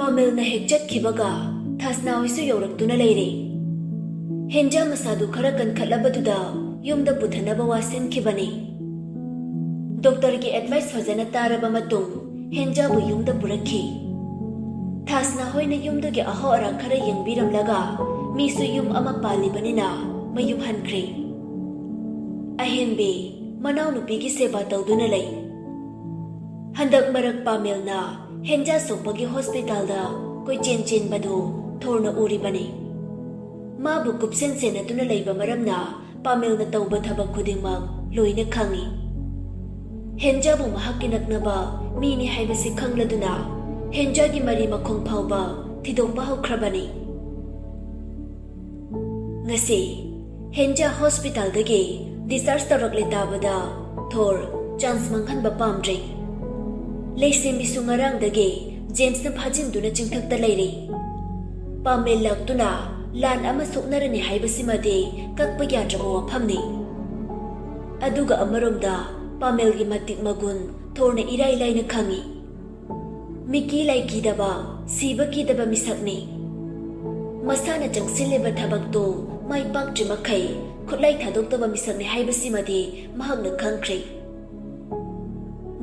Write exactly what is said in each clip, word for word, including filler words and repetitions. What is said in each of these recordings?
ꯄꯥꯃꯦꯜꯅ ꯍꯦꯛ ꯆꯠꯈꯤꯕꯒ ꯊꯥꯁꯅꯥ ꯍꯣꯏꯁꯨ ꯌꯧꯔꯛꯇꯨꯅ ꯂꯩꯔꯦ꯫ ꯍꯦꯟꯖꯥ ꯃꯁꯥꯗꯨ ꯈꯔ ꯀꯟꯈꯠꯂꯕꯗꯨꯗ ꯌꯨꯝꯗ ꯄꯨꯊꯅꯕ ꯋꯥ ꯁꯤꯟꯈꯤꯕꯅꯤ꯫ ꯗꯣꯛꯇꯔꯒꯤ ꯑꯦꯗꯚꯥꯏꯁ ꯐꯖꯅ ꯇꯥꯔꯕ ꯃꯇꯨꯡ ꯍꯦꯟꯖꯥꯕꯨ ꯌꯨꯝꯗ ꯄꯨꯔꯛꯈꯤ꯫ ꯊꯥꯁꯅꯥ ꯍꯣꯏꯅ ꯌꯨꯝꯗꯨꯒꯤ ꯑꯍꯥꯎ ꯑꯔꯥꯛ ꯈꯔ ꯌꯦꯡꯕꯤꯔꯝꯂꯒ, ꯃꯤꯁꯨ ꯌꯨꯝ ꯑꯃ ꯄꯥꯜꯂꯤꯕꯅꯤꯅ ꯃꯌꯨꯝ ꯍꯟꯈ꯭ꯔꯦ꯫ ꯑꯍꯦꯟꯕꯤ ꯃꯅꯥꯎꯅꯨꯄꯤꯒꯤ ꯁꯦꯕꯥ ꯇꯧꯗꯨꯅ ꯂꯩ꯫ ꯍꯟꯗꯛ ꯃꯔꯛ ꯄꯥꯃꯦꯜꯅ ꯍꯦꯟꯖꯥ ꯁꯣꯛꯄꯒꯤ ꯍꯣꯁꯄꯤꯇꯥꯜꯗ ꯀꯣꯏꯆꯦꯟ ꯆꯦꯟꯕꯗꯨ ꯊꯣꯔꯅ ꯎꯔꯤꯕꯅꯤ꯫ ꯃꯥꯕꯨ ꯀꯨꯞꯁꯦꯟ ꯁꯦꯟꯅꯗꯨꯅ ꯂꯩꯕ ꯃꯔꯝꯅ ꯄꯥꯃꯦꯜꯅ ꯇꯧꯕ ꯊꯕꯛ ꯈꯨꯗꯤꯡꯃꯛ ꯂꯣꯏꯅ ꯈꯪꯏ꯫ ꯍꯦꯟꯖꯥꯕꯨ ꯃꯍꯥꯛꯀꯤ ꯅꯛꯅꯕ ꯃꯤꯅꯤ ꯍꯥꯏꯕꯁꯤ ꯈꯪꯂꯗꯨꯅ ꯍꯦꯟꯖꯥꯒꯤ ꯃꯔꯤ ꯃꯈꯣꯡ ꯐꯥꯎꯕ ꯊꯤꯗꯣꯛꯄ ꯍꯧꯈ꯭ꯔꯕꯅꯤ꯫ ꯉꯁꯤ ꯍꯦꯟꯖꯥ ꯍꯣꯁꯄꯤꯇꯥꯜꯗꯒꯤ ꯗꯤꯁꯆꯥꯔꯖ ꯇꯧꯔꯛꯂꯦ ꯇꯥꯕꯗ ꯊꯣꯔ ꯆꯥꯟꯁ ꯃꯥꯡꯍꯟꯕ ꯄꯥꯝꯗ꯭ꯔꯦ꯫ ꯂꯩꯁꯦꯝꯕꯤꯁꯨ ꯉꯔꯥꯡꯗꯒꯤ ꯖꯦꯝꯁꯅ ꯐꯥꯖꯤꯟꯗꯨꯅ ꯆꯤꯡꯊꯛꯇ ꯂꯩꯔꯤ꯫ ꯄꯥꯃꯦꯜ ꯂꯥꯛꯇꯨꯅ ꯂꯥꯟ ꯑꯃ ꯁꯣꯛꯅꯔꯅꯤ ꯍꯥꯏꯕꯁꯤꯃꯗꯤ ꯀꯛꯄ ꯌꯥꯗ꯭ꯔꯕ ꯋꯥꯐꯝꯅꯤ꯫ ꯑꯗꯨꯒ ꯑꯃꯔꯣꯝꯗ ꯄꯥꯃꯦꯜꯒꯤ ꯃꯇꯤꯛ ꯃꯒꯨꯟ ꯊꯣꯔꯅ ꯏꯔꯥꯏ ꯂꯥꯏꯅ ꯈꯪꯏ꯫ ꯃꯤꯀꯤ ꯂꯥꯏ ꯀꯤꯗꯕ, ꯁꯤꯕ ꯀꯤꯗꯕ ꯃꯤꯁꯛꯅꯤ꯫ ꯃꯁꯥꯅ ꯆꯪꯁꯤꯜꯂꯤꯕ ꯊꯕꯛꯇꯨ ꯃꯥꯏ ꯄꯥꯛꯇ꯭ꯔꯤ ꯃꯈꯩ ꯈꯨꯠꯂꯥꯏ ꯊꯥꯗꯣꯛꯇꯕ ꯃꯤꯁꯛꯅꯤ ꯍꯥꯏꯕꯁꯤꯃꯗꯤ ꯃꯍꯥꯛꯅ ꯈꯪꯈ꯭ꯔꯦ꯫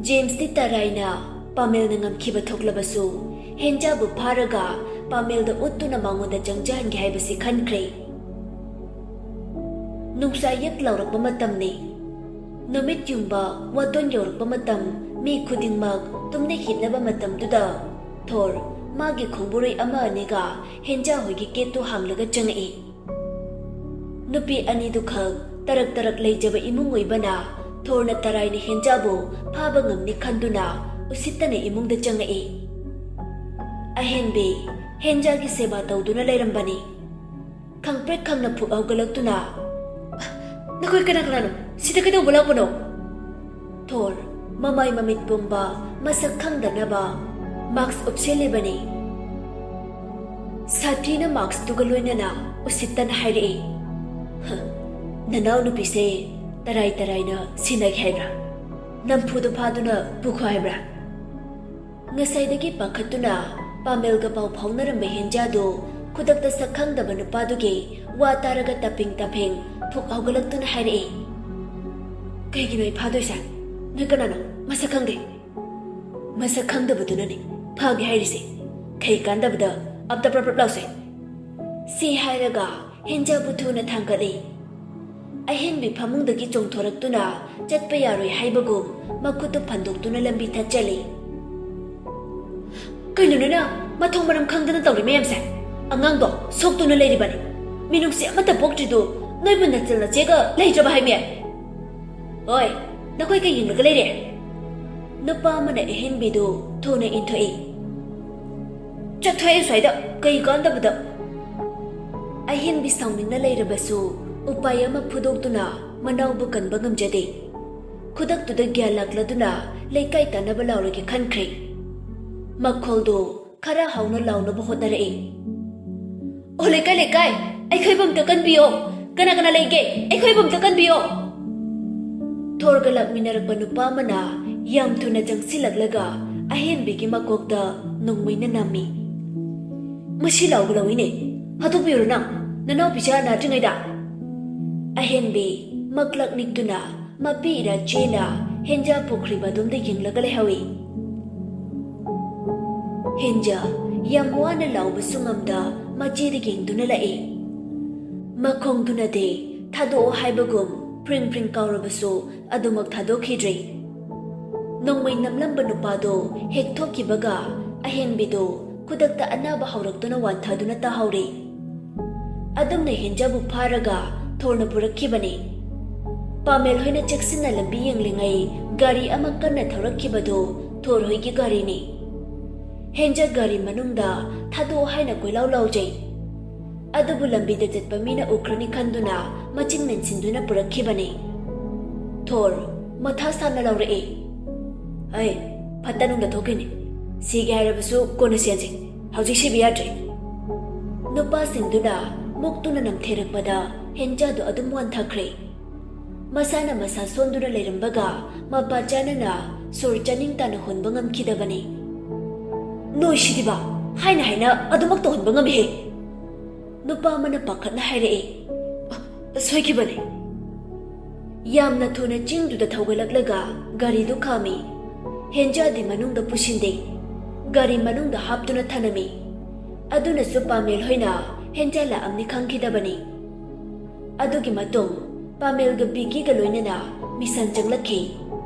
ꯖꯦꯝꯁꯇꯤ ꯇꯔꯥꯏꯅ ꯄꯥꯃꯦꯜꯅ ꯉꯝꯈꯤꯕ ꯊꯣꯛꯂꯕꯁꯨ, ꯍꯦꯟꯖꯥꯕꯨ ꯐꯥꯔꯒ ꯄꯥꯃꯦꯜꯗ ꯎꯠꯇꯨꯅ ꯃꯉꯣꯟꯗ ꯆꯪꯖꯍꯟꯒꯦ ꯍꯥꯏꯕꯁꯤ ꯈꯟꯈ꯭ꯔꯦ꯫ ꯅꯨꯡꯁꯥ ꯌꯛ ꯂꯥꯎꯔꯛꯄ ꯃꯇꯝꯅꯤ꯫ ꯅꯨꯃꯤꯠ ꯌꯨꯡꯕ ꯋꯥꯇꯣꯟ ꯌꯧꯔꯛꯄ ꯃꯇꯝ, ꯃꯤ ꯈꯨꯗꯤꯡꯃꯛ ꯇꯨꯝꯅ ꯍꯤꯞꯅꯕ ꯃꯇꯝꯗꯨꯗ ꯊꯣꯔ ꯃꯥꯒꯤ ꯈꯣꯡꯕꯨꯔꯩ ꯑꯃ ꯑꯅꯤꯒ ꯍꯦꯟꯖꯥ ꯍꯣꯏꯒꯤ ꯒꯦꯠꯇꯨ ꯍꯥꯡꯂꯒ ꯆꯪꯉꯛꯏ꯫ ꯅꯨꯄꯤ ꯑꯅꯤꯗꯨꯈꯛ ꯇꯔꯛ ꯇꯔꯛ ꯂꯩꯖꯕ ꯏꯃꯨꯡ ꯑꯣꯏꯕꯅ ꯊꯣꯔꯅ ꯇꯔꯥꯏꯅ ꯍꯦꯟꯖꯥꯕꯨ ꯐꯥꯕ ꯉꯝꯅꯤ ꯈꯟꯗꯨꯅ ꯎꯁꯤꯠꯇꯅ ꯏꯃꯨꯡꯗ ꯆꯪꯉꯛꯏ꯫ ꯑꯍꯦꯟꯕꯤ ꯍꯦꯟꯖꯥꯒꯤ ꯁꯦꯕꯥ ꯇꯧꯗꯨꯅ ꯂꯩꯔꯝꯕꯅꯤ꯫ ꯈꯪꯄ꯭ꯔꯦꯛ ꯈꯪꯅ ꯐꯨꯛ ꯍꯧꯒꯠꯂꯛꯇꯨꯅ, "ꯅꯈꯣꯏ ꯀꯅꯥ ꯀꯅꯥꯅꯣ? ꯁꯤꯗ ꯀꯩꯗꯧꯕ ꯂꯥꯛꯄꯅꯣ?" ꯊꯣꯔ ꯃꯃꯥꯏ ꯃꯃꯤꯠ ꯄꯨꯝꯕ ꯃꯁꯛ ꯈꯪꯗꯅꯕ ꯃꯥꯛꯁ ꯎꯞꯁꯤꯜꯂꯤꯕꯅꯤ꯫ ꯁꯥꯊꯤꯅ ꯃꯥꯛꯁꯇꯨꯒ ꯂꯣꯏꯅꯅ ꯎꯁꯤꯠꯇꯅ ꯍꯥꯏꯔꯛꯏ, "ꯍ, ꯅꯅꯥꯎ ꯅꯨꯄꯤꯁꯦ ꯇꯔꯥꯏ ꯇꯔꯥꯏꯅ ꯁꯤꯟꯅꯒꯦ ꯍꯥꯏꯕ꯭ꯔꯥ? ꯅꯝꯐꯨꯗ ꯐꯥꯗꯨꯅ ꯄꯨꯈꯣ ꯍꯥꯏꯕ꯭ꯔꯥ?" ꯉꯁꯥꯏꯗꯒꯤ ꯄꯥꯈꯠꯇꯨꯅ ꯄꯥꯃꯦꯜꯒ ꯄꯥꯎ ꯐꯥꯎꯅꯔꯝꯕ ꯍꯦꯟꯖꯥꯗꯨ ꯈꯨꯗꯛꯇ ꯁꯛ ꯈꯪꯗꯕ ꯅꯨꯄꯥꯗꯨꯒꯤ ꯋꯥ ꯇꯥꯔꯒ ꯇꯞꯄꯤꯡ ꯇꯞꯄꯤꯡ ꯊꯨꯛ ꯍꯧꯒꯠꯂꯛꯇꯨꯅ ꯍꯥꯏꯔꯛꯏ, "ꯀꯩꯒꯤꯅꯣ ꯑꯩ ꯐꯥꯗꯣꯏꯁꯦ? ꯅꯣꯏ ꯀꯅꯥꯅꯣ? ꯃꯁꯛ ꯈꯪꯗꯦ꯫" "ꯃꯁꯛ ꯈꯪꯗꯕꯗꯨꯅꯅꯦ ꯐꯥꯒꯦ ꯍꯥꯏꯔꯤꯁꯦ꯫ ꯈꯩ ꯀꯥꯟꯗꯕꯗ ꯑꯝꯇ ꯄ꯭ꯔꯞ ꯄ꯭ꯔꯞ ꯂꯥꯎꯁꯦ꯫" ꯁꯤ ꯍꯥꯏꯔꯒ ꯍꯦꯟꯖꯥꯕꯨ ꯊꯨꯅ ꯊꯥꯡꯒꯠꯂꯤ꯫ ꯑꯍꯦꯟꯕꯤ ꯐꯃꯨꯡꯗꯒꯤ ꯆꯣꯡꯊꯣꯔꯛꯇꯨꯅ ꯆꯠꯄ ꯌꯥꯔꯣꯏ ꯍꯥꯏꯕꯒꯨꯝ ꯃꯈꯨꯠꯇꯨ ꯐꯟꯗꯣꯛꯇꯨꯅ ꯂꯝꯕꯤ ꯊꯠꯆꯜꯂꯤ꯫ "ꯀꯩꯅꯣ ꯅꯣꯏꯅ ꯃꯊꯣꯡ ꯃꯔꯝ ꯈꯪꯗꯅ ꯇꯧꯔꯤ ꯃꯌꯥꯝꯁꯦ? ꯑꯉꯥꯡꯗꯣ ꯁꯣꯛꯇꯨꯅ ꯂꯩꯔꯤꯕꯅꯤ꯫ ꯃꯤꯅꯨꯡꯁꯤ ꯑꯃꯠꯇ ꯄꯣꯛꯇ꯭ꯔꯤꯗꯨ ꯅꯣꯏꯕꯨ ꯅꯆꯜ ꯅꯆꯦꯒ ꯂꯩꯇ꯭ꯔꯕ ꯍꯥꯏꯃꯤ? ꯍꯣꯏ, ꯅꯈꯣꯏ ꯀꯩ ꯌꯦꯡꯂꯒ ꯂꯩꯔꯦ?" ꯅꯨꯄꯥ ꯑꯃꯅ ꯑꯍꯦꯟꯕꯤꯗꯨ ꯊꯨꯅ ꯏꯟꯊꯣꯛꯏ꯫ "ꯆꯠꯊꯣꯛꯑꯦ ꯁ꯭ꯋꯥꯏꯗ, ꯀꯩ ꯀꯥꯟꯗꯕꯗ!" ꯑꯍꯦꯟꯕꯤ ꯁꯥꯎꯅꯤꯡꯅ ꯂꯩꯔꯕꯁꯨ ꯎꯄꯥꯏ ꯑꯃ ꯐꯨꯗꯣꯛꯇꯨꯅ ꯃꯅꯥꯎꯕꯨ ꯀꯟꯕ ꯉꯝꯖꯗꯦ꯫ ꯈꯨꯗꯛꯇꯨꯗ ꯒ꯭ꯌꯥꯟ ꯂꯥꯛꯂꯗꯨꯅ ꯂꯩꯀꯥꯏ ꯇꯥꯟꯅꯕ ꯂꯥꯎꯔꯒꯦ ꯈꯟꯈ꯭ꯔꯦ꯫ ꯃꯈꯣꯜꯗꯨ ꯈꯔ ꯍꯧꯅ ꯂꯥꯎꯅꯕ ꯍꯣꯠꯅꯔꯛꯏ꯫ "ꯑꯣ ꯂꯩꯀꯥꯏ, ꯂꯩꯀꯥꯏ, ꯑꯩꯈꯣꯏꯕꯨ ꯑꯝꯇ ꯀꯟꯕꯤꯌꯣ! ꯀꯅꯥ ꯀꯅꯥ ꯂꯩꯒꯦ? ꯑꯩꯈꯣꯏꯕꯨ ꯑꯝꯇ ꯀꯟꯕꯤꯌꯣ!" ꯊꯣꯔꯒ ꯂꯥꯛꯃꯤꯟꯅꯔꯛꯄ ꯅꯨꯄꯥ ꯑꯃꯅ ꯌꯥꯝ ꯊꯨꯅ ꯆꯪꯁꯤꯜꯂꯛꯂꯒ ꯑꯍꯦꯟꯕꯤꯒꯤ ꯃꯀꯣꯛꯇ ꯅꯣꯡꯃꯩꯅ ꯅꯝꯃꯤ꯫ "ꯃꯁꯤ ꯂꯥꯎꯕ ꯂꯧꯏꯅꯦ꯫ ꯍꯥꯠꯇꯣꯛꯄꯤꯔꯣ ꯅꯪ, ꯅꯅꯥꯎꯄꯤꯁꯦ ꯅꯥꯗ꯭ꯔꯤꯉꯩꯗ!" ꯑꯍꯦꯟꯕꯤ ꯃꯛꯂꯛ ꯅꯤꯛꯇꯨꯅ ꯃꯄꯤ ꯏꯔꯥ ꯆꯦꯅ ꯍꯦꯟꯖꯥ ꯄꯨꯈ꯭ꯔꯤ ꯃꯗꯣꯝꯗ ꯌꯦꯡꯂꯒ ꯂꯩꯍꯧꯏ꯫ ꯍꯦꯟꯖꯥ ꯌꯥꯝ ꯋꯥꯅ ꯂꯥꯎꯕꯁꯨ ꯉꯝꯗ ꯃꯆꯦꯗ ꯌꯦꯡꯗꯨꯅ ꯂꯥꯛꯏ꯫ ꯃꯈꯣꯡꯗꯨꯅꯗꯤ ꯊꯥꯗꯣꯛꯑꯣ ꯍꯥꯏꯕꯒꯨꯝ ꯐ꯭ꯔꯤꯡ ꯐ꯭ꯔꯤꯡ ꯀꯥꯎꯔꯕꯁꯨ ꯑꯗꯨꯃꯛ ꯊꯥꯗꯣꯛꯈꯤꯗ꯭ꯔꯦ꯫ ꯅꯣꯡꯃꯩ ꯅꯝꯂꯝꯕ ꯅꯨꯄꯥꯗꯣ ꯍꯦꯛ ꯊꯣꯛꯈꯤꯕꯒ ꯑꯍꯦꯟꯕꯤꯗꯣ ꯈꯨꯗꯛꯇ ꯑꯅꯥꯕ ꯍꯧꯔꯛꯇꯨꯅ ꯋꯥꯟꯊꯗꯨꯅ ꯇꯥꯍꯧꯔꯦ꯫ ꯑꯗꯨꯝꯅ ꯍꯦꯟꯖꯥꯕꯨ ꯐꯥꯔꯒ ꯊꯣꯔꯅ ꯄꯨꯔꯛꯈꯤꯕꯅꯤ꯫ ꯄꯥꯃꯦꯜ ꯍꯣꯏꯅ ꯆꯦꯛꯁꯤꯟꯅ ꯂꯝꯕꯤ ꯌꯦꯡꯂꯤꯉꯩ ꯒꯥꯔꯤ ꯑꯃ ꯀꯟꯅ ꯊꯧꯔꯛꯈꯤꯕꯗꯨ ꯊꯣꯔ ꯍꯣꯏꯒꯤ ꯒꯥꯔꯤꯅꯤ꯫ ꯍꯦꯟꯖꯥ ꯒꯥꯔꯤ ꯃꯅꯨꯡꯗ ꯊꯥꯗꯣꯛꯑꯣ ꯍꯥꯏꯅ ꯀꯣꯏꯂꯥꯎ ꯂꯥꯎꯖꯩ꯫ ꯑꯗꯨꯕꯨ ꯂꯝꯕꯤꯗ ꯆꯠꯄ ꯃꯤꯅ ꯎꯈ꯭ꯔꯅꯤ ꯈꯟꯗꯨꯅ ꯃꯆꯤꯟ ꯃꯦꯟꯁꯤꯟꯗꯨꯅ ꯄꯨꯔꯛꯈꯤꯕꯅꯤ꯫ ꯊꯣꯔ ꯃꯊꯥ ꯁꯥꯅ ꯂꯥꯎꯔꯛꯏ, "ꯑꯩ ꯐꯠꯇ ꯅꯨꯡꯗ ꯊꯣꯛꯈꯤꯅꯤ꯫ ꯁꯤꯒꯦ ꯍꯥꯏꯔꯕꯁꯨ ꯀꯣꯟꯅ ꯆꯦꯟꯁꯤ꯫ ꯍꯧꯖꯤꯛ ꯁꯤꯕ ꯌꯥꯗ꯭ꯔꯦ꯫" ꯅꯨꯄꯥꯁꯤꯡꯗꯨꯅ ꯃꯨꯛꯇꯨꯅ ꯅꯝꯊꯦꯔꯛꯄꯗ ꯍꯦꯟꯖꯥꯗꯨ ꯑꯗꯨꯝ ꯋꯥꯟꯊꯈ꯭ꯔꯦ꯫ ꯃꯁꯥꯅ ꯃꯁꯥ ꯁꯣꯟꯗꯨꯅ ꯂꯩꯔꯝꯕꯒ ꯃꯄꯥ ꯆꯥꯅꯅ ꯁꯣꯔ ꯆꯥꯅꯤꯡ ꯇꯥꯅ ꯍꯣꯟꯕ ꯉꯝꯈꯤꯗꯕꯅꯤ꯫ "ꯅꯣꯏ ꯁꯤꯗꯤꯕ!" ꯍꯥꯏꯅ ꯍꯥꯏꯅ ꯑꯗꯨꯃꯛ ꯇꯧꯍꯟꯕ ꯉꯝꯃꯤꯍꯦ꯫ ꯅꯨꯄꯥ ꯑꯃꯅ ꯄꯥꯈꯠꯅ ꯍꯥꯏꯔꯛꯏ꯫ "ꯑ, ꯁꯣꯏꯈꯤꯕꯅꯤ"꯫ ꯌꯥꯝꯅ ꯊꯨꯅ ꯆꯤꯡꯗꯨꯗ ꯊꯧꯒꯠꯂꯛꯂꯒ ꯒꯥꯔꯤꯗꯨ ꯈꯥꯝꯃꯤ꯫ ꯍꯦꯟꯖꯥꯗꯤ ꯃꯅꯨꯡꯗ ꯄꯨꯁꯤꯟꯗꯦ꯫ ꯒꯥꯔꯤ ꯃꯅꯨꯡꯗ ꯍꯥꯞꯇꯨꯅ ꯊꯅꯝꯃꯤ꯫ ꯑꯗꯨꯅꯁꯨ ꯄꯥꯃꯦꯜ ꯍꯣꯏꯅ ꯍꯦꯟꯖꯥ ꯂꯥꯛꯑꯝꯅꯤ ꯈꯪꯈꯤꯗꯕꯅꯤ꯫ ꯑꯗꯨꯒꯤ ꯃꯇꯨꯡ ꯄꯥꯃꯦꯜꯒ ꯕꯤꯒꯤꯒ ꯂꯣꯏꯅꯅ ꯃꯤꯁꯟ ꯆꯪꯂꯛꯈꯤ꯫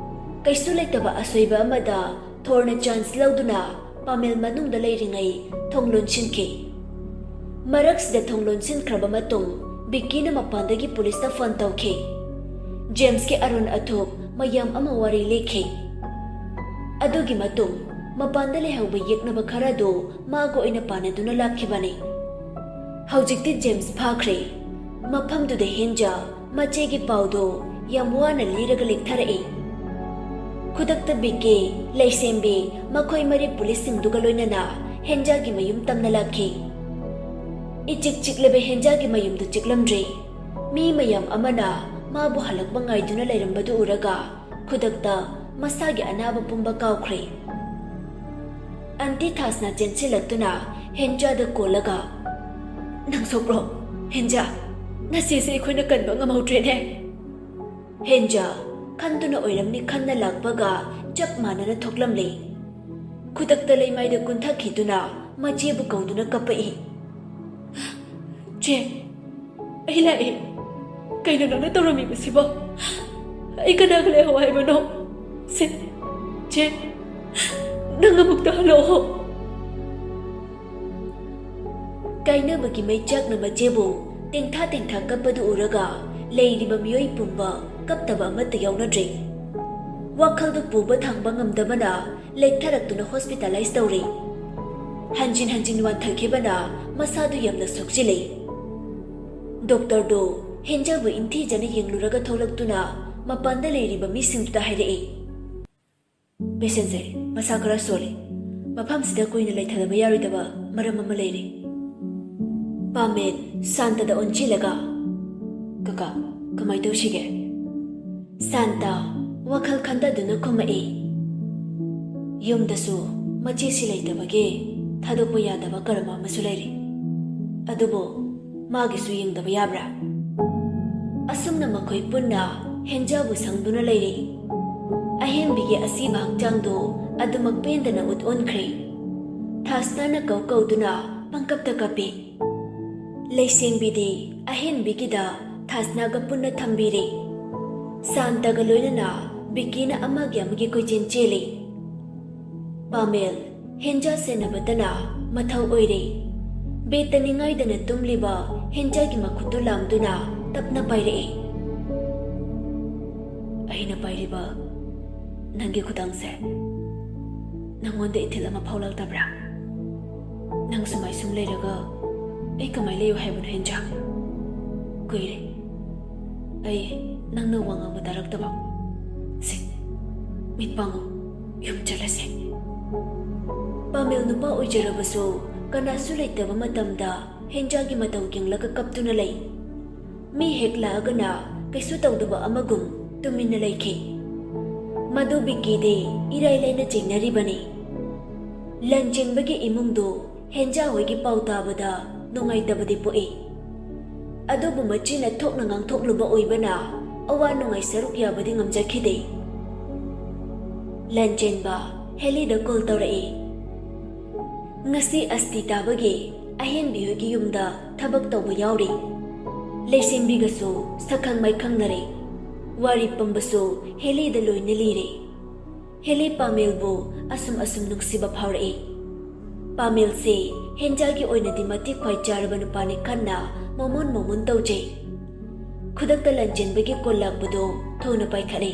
ꯀꯩꯁꯨ ꯂꯩꯇꯕ ꯑꯁꯣꯏꯕ ꯑꯃꯗ ꯊꯣꯔꯅ ꯆꯥꯟꯁ ꯂꯧꯗꯨꯅ ꯄꯥꯃꯦꯜ ꯃꯅꯨꯡꯗ ꯂꯩꯔꯤꯉꯩ ꯊꯣꯡ ꯂꯣꯟꯁꯤꯟꯈꯤ꯫ ꯃꯔꯛꯁꯤꯗ ꯊꯣꯡ ꯂꯣꯟꯁꯤꯟꯈ꯭ꯔꯕ ꯃꯇꯨꯡ ꯕꯤꯛꯀꯤꯅ ꯃꯄꯥꯟꯗꯒꯤ ꯄꯨꯂꯤꯁꯇ ꯐꯣꯟ ꯇꯧꯈꯤ꯫ ꯖꯦꯝꯁꯀꯤ ꯑꯔꯣꯟ ꯑꯊꯨꯞ ꯃꯌꯥꯝ ꯑꯃ ꯋꯥꯔꯤ ꯂꯤꯈꯤ꯫ ꯑꯗꯨꯒꯤ ꯃꯇꯨꯡ ꯃꯄꯥꯟꯗ ꯂꯩꯍꯧꯕ ꯌꯦꯛꯅꯕ ꯈꯔꯗꯨ ꯃꯥꯒ ꯑꯣꯏꯅ ꯄꯥꯟꯅꯗꯨꯅ ꯂꯥꯛꯈꯤꯕꯅꯤ꯫ ꯍꯧꯖꯤꯛꯇꯤ ꯖꯦꯝꯁ ꯐꯥꯈ꯭ꯔꯦ꯫ ꯃꯐꯝꯗꯨꯗ ꯍꯦꯟꯖꯥ ꯃꯆꯦꯒꯤ ꯄꯥꯎꯗꯨ ꯌꯥꯝ ꯋꯥꯅ ꯂꯤꯔꯒ ꯂꯦꯛꯊꯔꯛꯏ꯫ ꯈꯨꯗꯛꯇ ꯕꯤꯛꯀꯤ, ꯂꯩꯁꯦꯝꯕꯤ, ꯃꯈꯣꯏ ꯃꯔꯤ ꯄꯨꯂꯤꯁꯁꯤꯡꯗꯨꯒ ꯂꯣꯏꯅꯅ ꯍꯦꯟꯖꯥꯒꯤ ꯃꯌꯨꯝ ꯇꯝꯅ ꯂꯥꯛꯈꯤ꯫ ꯏꯆꯤꯛ ꯆꯤꯛꯂꯕ ꯍꯦꯟꯖꯥꯒꯤ ꯃꯌꯨꯝꯗꯨ ꯆꯤꯛꯂꯝꯗ꯭ꯔꯦ꯫ ꯃꯤ ꯃꯌꯥꯝ ꯑꯃꯅ ꯃꯥꯕꯨ ꯍꯜꯂꯛꯄ ꯉꯥꯏꯗꯨꯅ ꯂꯩꯔꯝꯕꯗꯨ ꯎꯔꯒ ꯈꯨꯗꯛꯇ ꯃꯁꯥꯒꯤ ꯑꯅꯥꯕ ꯄꯨꯝꯕ ꯀꯥꯎꯈ꯭ꯔꯦ꯫ ꯑꯟꯇꯤ ꯊꯥꯁꯅ ꯆꯦꯟꯁꯤꯜꯂꯛꯇꯨꯅ ꯍꯦꯟꯖꯥꯗ ꯀꯣꯜꯂꯒ, "ꯅꯪ ꯁꯣꯛꯄ꯭ꯔꯣ? ꯍꯦꯟꯖꯥ, ꯅꯆꯦꯁꯦ ꯑꯩꯈꯣꯏꯅ ꯀꯟꯕ ꯉꯝꯍꯧꯗ꯭ꯔꯦꯅꯦ"꯫ ꯍꯦꯟꯖꯥ ꯈꯟꯗꯨꯅ ꯑꯣꯏꯔꯝꯅꯤ ꯈꯟꯅ ꯂꯥꯛꯄꯒ ꯆꯞ ꯃꯥꯟꯅꯅ ꯊꯣꯛꯂꯝꯂꯦ꯫ ꯈꯨꯗꯛꯇ ꯂꯩꯃꯥꯏꯗ ꯀꯨꯟꯊꯈꯤꯗꯨꯅ ꯃꯆꯦꯕꯨ ꯀꯧꯗꯨꯅ ꯀꯞꯄꯛꯏ꯫ "ꯆꯦ, ꯑꯩ ꯂꯥꯛꯑꯦ꯫ ꯀꯩꯅꯣ ꯅꯪꯅ ꯇꯧꯔꯝꯃꯤꯕꯁꯤꯕꯣ? ꯑꯩ ꯀꯅꯥꯒ ꯂꯩꯍꯧ ꯍꯥꯏꯕꯅꯣ? ꯁꯦ, ꯆꯦ, ꯅꯪ ꯑꯃꯨꯛꯇ ꯍꯜꯂꯛꯑꯣ"꯫ ꯀꯥꯏꯅꯕꯒꯤ ꯃꯩꯆꯥꯛꯅ ꯃꯆꯦꯕꯨ ꯇꯦꯡꯊꯥ ꯇꯦꯡꯊꯥ ꯀꯞꯄꯗꯨ ꯎꯔꯒ ꯂꯩꯔꯤꯕ ꯃꯤꯑꯣꯏ ꯄꯨꯝꯕ ꯀꯞꯇꯕ ꯑꯃꯠꯇ ꯌꯥꯎꯅꯗ꯭ꯔꯦ꯫ ꯋꯥꯈꯜꯗꯨ ꯄꯨꯕ ꯊꯥꯡꯕ ꯉꯝꯗꯕꯅ ꯂꯦꯛꯊꯔꯛꯇꯨꯅ ꯍꯣꯁꯄꯤꯇꯥꯂꯥꯏꯁ ꯇꯧꯔꯦ꯫ ꯍꯟꯖꯤꯟ ꯍꯟꯖꯤꯟ ꯋꯥꯟꯊꯈꯤꯕꯅ ꯃꯁꯥꯗꯨ ꯌꯥꯝꯅ ꯁꯣꯛꯆꯤꯜꯂꯦ꯫ ꯗꯣꯛꯇꯔꯗꯨ ꯍꯦꯟꯖꯥꯕꯨ ꯏꯟꯊꯤꯖꯅ ꯌꯦꯡꯂꯨꯔꯒ ꯊꯣꯛꯂꯛꯇꯨꯅ ꯃꯄꯥꯟꯗ ꯂꯩꯔꯤꯕ ꯃꯤꯁꯤꯡꯗꯨꯗ ꯍꯥꯏꯔꯛꯏ, "ꯄꯦꯁꯦꯟꯁꯦ ꯃꯁꯥ ꯈꯔ ꯁꯣꯜꯂꯤ꯫ ꯃꯐꯝꯁꯤꯗ ꯀꯨꯏꯅ ꯂꯩꯊꯗꯕ ꯌꯥꯔꯣꯏꯗꯕ ꯃꯔꯝ ꯑꯃ ꯂꯩꯔꯦ"꯫ ꯄꯥꯃꯦꯜ ꯁꯥꯟꯇꯗ ꯑꯣꯟꯁꯤꯜꯂꯒ, "ꯀꯀꯥ, ꯀꯃꯥꯏ ꯇꯧꯁꯤꯒꯦ?" ꯁꯥꯟꯇ ꯋꯥꯈꯜ ꯈꯟꯊꯗꯨꯅ ꯈꯨꯝꯃꯛꯏ, "ꯌꯨꯝꯗꯁꯨ ꯃꯆꯦꯁꯤ ꯂꯩꯇꯕꯒꯤ ꯊꯥꯗꯣꯛꯄ ꯌꯥꯗꯕ ꯀꯔꯃ ꯑꯃꯁꯨ ꯂꯩꯔꯤ꯫ ꯑꯗꯨꯕꯨ ꯃꯥꯒꯤꯁꯨ ꯌꯦꯡꯗꯕ ꯌꯥꯕ꯭ꯔꯥ? ꯑꯁꯨꯝꯅ ꯃꯈꯣꯏ ꯄꯨꯟꯅ ꯍꯦꯟꯖꯥꯕꯨ ꯁꯪꯗꯨꯅ ꯂꯩꯔꯤ꯫ ꯑꯍꯦꯟꯕꯤꯒꯤ ꯑꯁꯤꯕ ꯍꯛꯆꯥꯡꯗꯨ ꯑꯗꯨꯃꯛ ꯄꯦꯟꯗꯅ ꯎꯠ ꯑꯣꯟꯈ꯭ꯔꯦ꯫ ꯊꯥꯁꯅꯥꯅ ꯀꯧ ꯀꯧꯗꯨꯅ ꯄꯪꯀꯞꯇ ꯀꯞꯄꯤ꯫ ꯂꯩꯁꯦꯝꯕꯤꯗꯤ ꯑꯍꯦꯟꯕꯤꯒꯤꯗ ꯊꯥꯁꯅꯥꯒ ꯄꯨꯟꯅ ꯊꯝꯕꯤꯔꯦ꯫ ꯁꯥꯟꯇꯒ ꯂꯣꯏꯅꯅ ꯕꯤꯀꯤꯅ ꯑꯃꯒꯤ ꯑꯃꯒꯤ ꯀꯣꯏꯆꯦꯟ ꯆꯦꯜꯂꯤ꯫ ꯄꯥꯃꯦꯜ, ꯍꯦꯟꯖꯥ ꯁꯦꯟꯅꯕꯇꯅ ꯃꯊꯧ ꯑꯣꯏꯔꯦ꯫ ꯕꯦꯠꯇ ꯅꯤꯡꯉꯥꯏꯗꯅ ꯇꯨꯝꯂꯤꯕ ꯍꯦꯟꯖꯥꯒꯤ ꯃꯈꯨꯠꯇꯨ ꯂꯥꯝꯗꯨꯅ ꯇꯞꯅ ꯄꯥꯏꯔꯛꯏ꯫ ꯑꯩꯅ ꯄꯥꯏꯔꯤꯕ ꯅꯪꯒꯤ ꯈꯨꯗꯥꯡꯁꯦ ꯅꯪꯉꯣꯟꯗ ꯏꯊꯤꯜ ꯑꯃ ꯐꯥꯎꯂꯛꯇꯕ꯭ꯔꯥ? ꯅꯪ ꯁꯨꯃꯥꯏ ꯁꯨꯝ ꯂꯩꯔꯒ ꯑꯩ ꯀꯃꯥꯏ ꯂꯩꯌꯨ ꯍꯥꯏꯕꯅꯣ, ꯍꯦꯟꯖꯥ? ꯀꯨꯏꯔꯦ ꯑꯩ ꯅꯪꯅ ꯋꯥ ꯉꯥꯡꯕ ꯇꯥꯔꯛꯇꯕ꯫ ꯁꯦ, ꯃꯤꯠ ꯄꯥꯡꯉꯨ, ꯌꯨꯝ ꯆꯠꯂꯁꯦ꯫ ꯄꯥꯃꯦꯜ ꯅꯨꯄꯥ ꯑꯣꯏꯖꯔꯕꯁꯨ ꯀꯅꯥꯁꯨ ꯂꯩꯇꯕ ꯃꯇꯝꯗ ꯍꯦꯟꯖꯥꯒꯤ ꯃꯇꯧ ꯌꯦꯡꯂꯒ ꯀꯞꯇꯨꯅ ꯂꯩ꯫ ꯃꯤ ꯍꯦꯛ ꯂꯥꯛꯑꯒꯅ ꯀꯩꯁꯨ ꯇꯧꯗꯕ ꯑꯃꯒꯨꯝ ꯇꯨꯃꯤꯟꯅ ꯂꯩꯈꯤ꯫ ꯃꯗꯨ ꯕꯤꯀꯤꯗꯤ ꯏꯔꯥꯏ ꯂꯥꯏꯅ ꯆꯤꯡꯅꯔꯤꯕꯅꯤ꯫ ꯂꯟꯆꯦꯟꯕꯒꯤ ꯏꯃꯨꯡꯗꯨ ꯍꯦꯟꯖꯥ ꯍꯣꯏꯒꯤ ꯄꯥꯎ ꯇꯥꯕꯗ ꯅꯨꯡꯉꯥꯏꯇꯕꯗꯤ ꯄꯣꯛꯏ꯫ ꯑꯗꯨꯕꯨ ꯃꯆꯤꯟꯅ ꯊꯣꯛꯅ ꯉꯥꯡꯊꯣꯛꯂꯨꯕ ꯑꯣꯏꯕꯅ ꯑꯋꯥ ꯅꯨꯡꯉꯥꯏ ꯁꯔꯨꯛ ꯌꯥꯕꯗꯤ ꯉꯝꯖꯈꯤꯗꯦ꯫ ꯂꯟꯆꯦꯟꯕ ꯍꯦꯂꯤꯗ ꯀꯣꯜ ꯇꯧꯔꯛꯏ꯫ ꯉꯁꯤ ꯑꯁꯇꯤ ꯇꯥꯕꯒꯤ ꯑꯍꯦꯟꯕꯤ ꯍꯣꯏꯒꯤ ꯌꯨꯝꯗ ꯊꯕꯛ ꯇꯧꯕ ꯌꯥꯎꯔꯤ꯫ ꯂꯩꯁꯦꯝꯕꯤꯒꯁꯨ ꯁꯛꯈꯪ ꯃꯥꯏꯈꯪꯅꯔꯦ꯫ ꯋꯥꯔꯤ ꯄꯨꯝꯕꯁꯨ ꯍꯦꯂꯤꯗ ꯂꯣꯏꯅ ꯂꯤꯔꯦ꯫ ꯍꯦꯂꯤ ꯄꯥꯃꯦꯜꯕꯨ ꯑꯁꯨꯝ ꯑꯁꯨꯝ ꯅꯨꯡꯁꯤꯕ ꯐꯥꯎꯔꯛꯏ꯫ ꯄꯥꯃꯦꯜꯁꯦ ꯍꯦꯟꯖꯥꯒꯤ ꯑꯣꯏꯅꯗꯤ ꯃꯇꯤꯛ ꯈ꯭ꯋꯥꯏ ꯆꯥꯔꯕ ꯅꯨꯄꯥꯅꯤ ꯈꯟꯅ ꯃꯣꯃꯣꯟ ꯃꯣꯃꯣꯟ ꯇꯧꯖꯩ꯫ ꯈꯨꯗꯛꯇ ꯂꯟꯆꯦꯟꯕꯒꯤ ꯀꯣꯜ ꯂꯥꯛꯄꯗꯨ ꯊꯨꯅ ꯄꯥꯏꯈꯠꯂꯤ꯫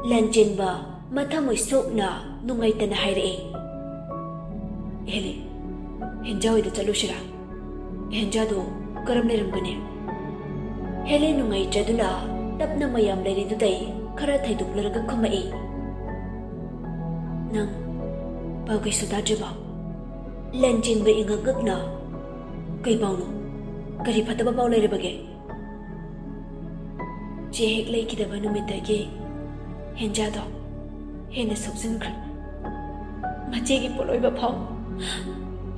ꯂꯟꯆꯦꯟꯕ ꯃꯊꯃꯣꯏ ꯁꯣꯛꯅ ꯅꯨꯡꯉꯥꯏꯇꯅ ꯍꯥꯏꯔꯛꯏ꯫ ꯍꯦꯂꯤ, ꯍꯦꯟꯖꯥ ꯍꯣꯏꯗ ꯆꯠꯂꯨꯁꯤꯔꯥ? ꯍꯦꯟꯖꯥꯗꯣ ꯀꯔꯝ ꯂꯩꯔꯝꯒꯅꯤ? ꯍꯦꯂꯤ ꯅꯨꯡꯉꯥꯏꯖꯗꯨꯅ ꯇꯞꯅ ꯃꯌꯥꯝ ꯂꯩꯔꯤꯗꯨꯗꯩ ꯈꯔ ꯊꯩꯗꯣꯛꯂꯔꯒ ꯈꯨꯝꯃꯛꯏ꯫ ꯅꯪ ꯄꯥꯎ ꯀꯩꯁꯨ ꯇꯥꯗ꯭ꯔꯤꯕꯣ? ꯂꯟꯆꯦꯟꯕ ꯏꯉꯛ ꯉꯛꯅ, "ꯀꯩ ꯄꯥꯎꯅꯣ? ꯀꯔꯤ ꯐꯠꯇꯕ ꯄꯥꯎ ꯂꯩꯔꯕꯒꯦ?" ꯆꯦ ꯍꯦꯛ ꯂꯩꯈꯤꯗꯕ ꯅꯨꯃꯤꯠꯇꯒꯤ ꯍꯦꯟꯖꯥꯗꯣ ꯍꯦꯟꯅ ꯁꯣꯛꯆꯤꯟꯈ꯭ꯔꯦ꯫ ꯃꯆꯦꯒꯤ ꯄꯣꯠꯂꯣꯏꯕ ꯐꯥꯎ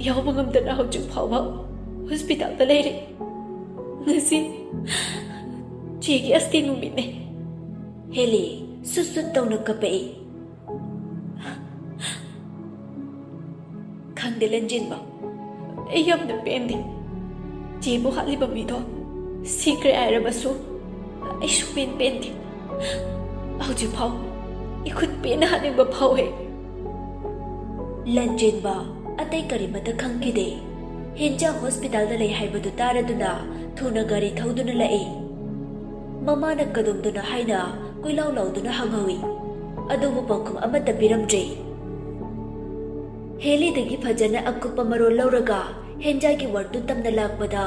ꯌꯥꯎꯕ ꯉꯝꯗꯅ ꯍꯧꯖꯤꯛ ꯐꯥꯎꯕ ꯍꯣꯁꯄꯤꯇꯥꯜꯗ ꯂꯩꯔꯤ꯫ ꯉꯁꯤ ꯆꯦꯒꯤ ꯑꯁꯇꯤ ꯅꯨꯃꯤꯠꯅꯦ꯫ ꯍꯦꯂꯤ ꯁꯨꯠ ꯁꯨꯠ ꯇꯧꯅ ꯀꯞꯄꯛꯏ꯫ ꯈꯪꯗꯦ ꯂꯟꯖꯦꯟꯕ, ꯑꯩ ꯌꯥꯝꯅ ꯄꯦꯟꯗꯦ꯫ ꯆꯦꯕꯨ ꯍꯥꯠꯂꯤꯕ ꯃꯤꯗꯣ ꯁꯤꯈ꯭ꯔꯦ ꯍꯥꯏꯔꯕꯁꯨ ꯑꯩ ꯁꯨꯛꯄꯦꯟ ꯄꯦꯟꯗꯦ꯫ ꯍꯧꯖꯤꯛꯐꯥꯎ ꯏꯈꯨꯠ ꯄꯦꯟꯅ ꯍꯥꯠꯅꯤꯡꯕ ꯐꯥꯎꯋꯦ꯫ ꯂꯟꯖꯦꯟꯕ ꯑꯇꯩ ꯀꯔꯤꯃꯠꯇ ꯈꯪꯈꯤꯗꯦ꯫ ꯍꯦꯟꯖꯥ ꯍꯣꯁꯄꯤꯇꯥꯜꯗ ꯂꯩ ꯍꯥꯏꯕꯗꯨ ꯇꯥꯔꯗꯨꯅ ꯊꯨꯅ ꯒꯥꯔꯤ ꯊꯧꯗꯨꯅ ꯂꯥꯛꯏ꯫ ꯃꯃꯥꯅ ꯀꯗꯣꯝꯗꯅꯣ ꯍꯥꯏꯅ ꯀꯣꯏꯂꯥꯎ ꯂꯥꯎꯗꯨꯅ ꯍꯪꯍꯧꯏ꯫ ꯑꯗꯨꯕꯨ ꯄꯥꯎꯈꯨꯝ ꯑꯃꯠꯇ ꯄꯤꯔꯝꯗ꯭ꯔꯦ꯫ ꯍꯦꯂꯤꯗꯒꯤ ꯐꯖꯅ ꯑꯀꯨꯞꯄ ꯃꯔꯣꯜ ꯂꯧꯔꯒ ꯍꯦꯟꯖꯥꯒꯤ ꯋꯥꯔꯗꯇꯨ ꯇꯝꯅ ꯂꯥꯛꯄꯗ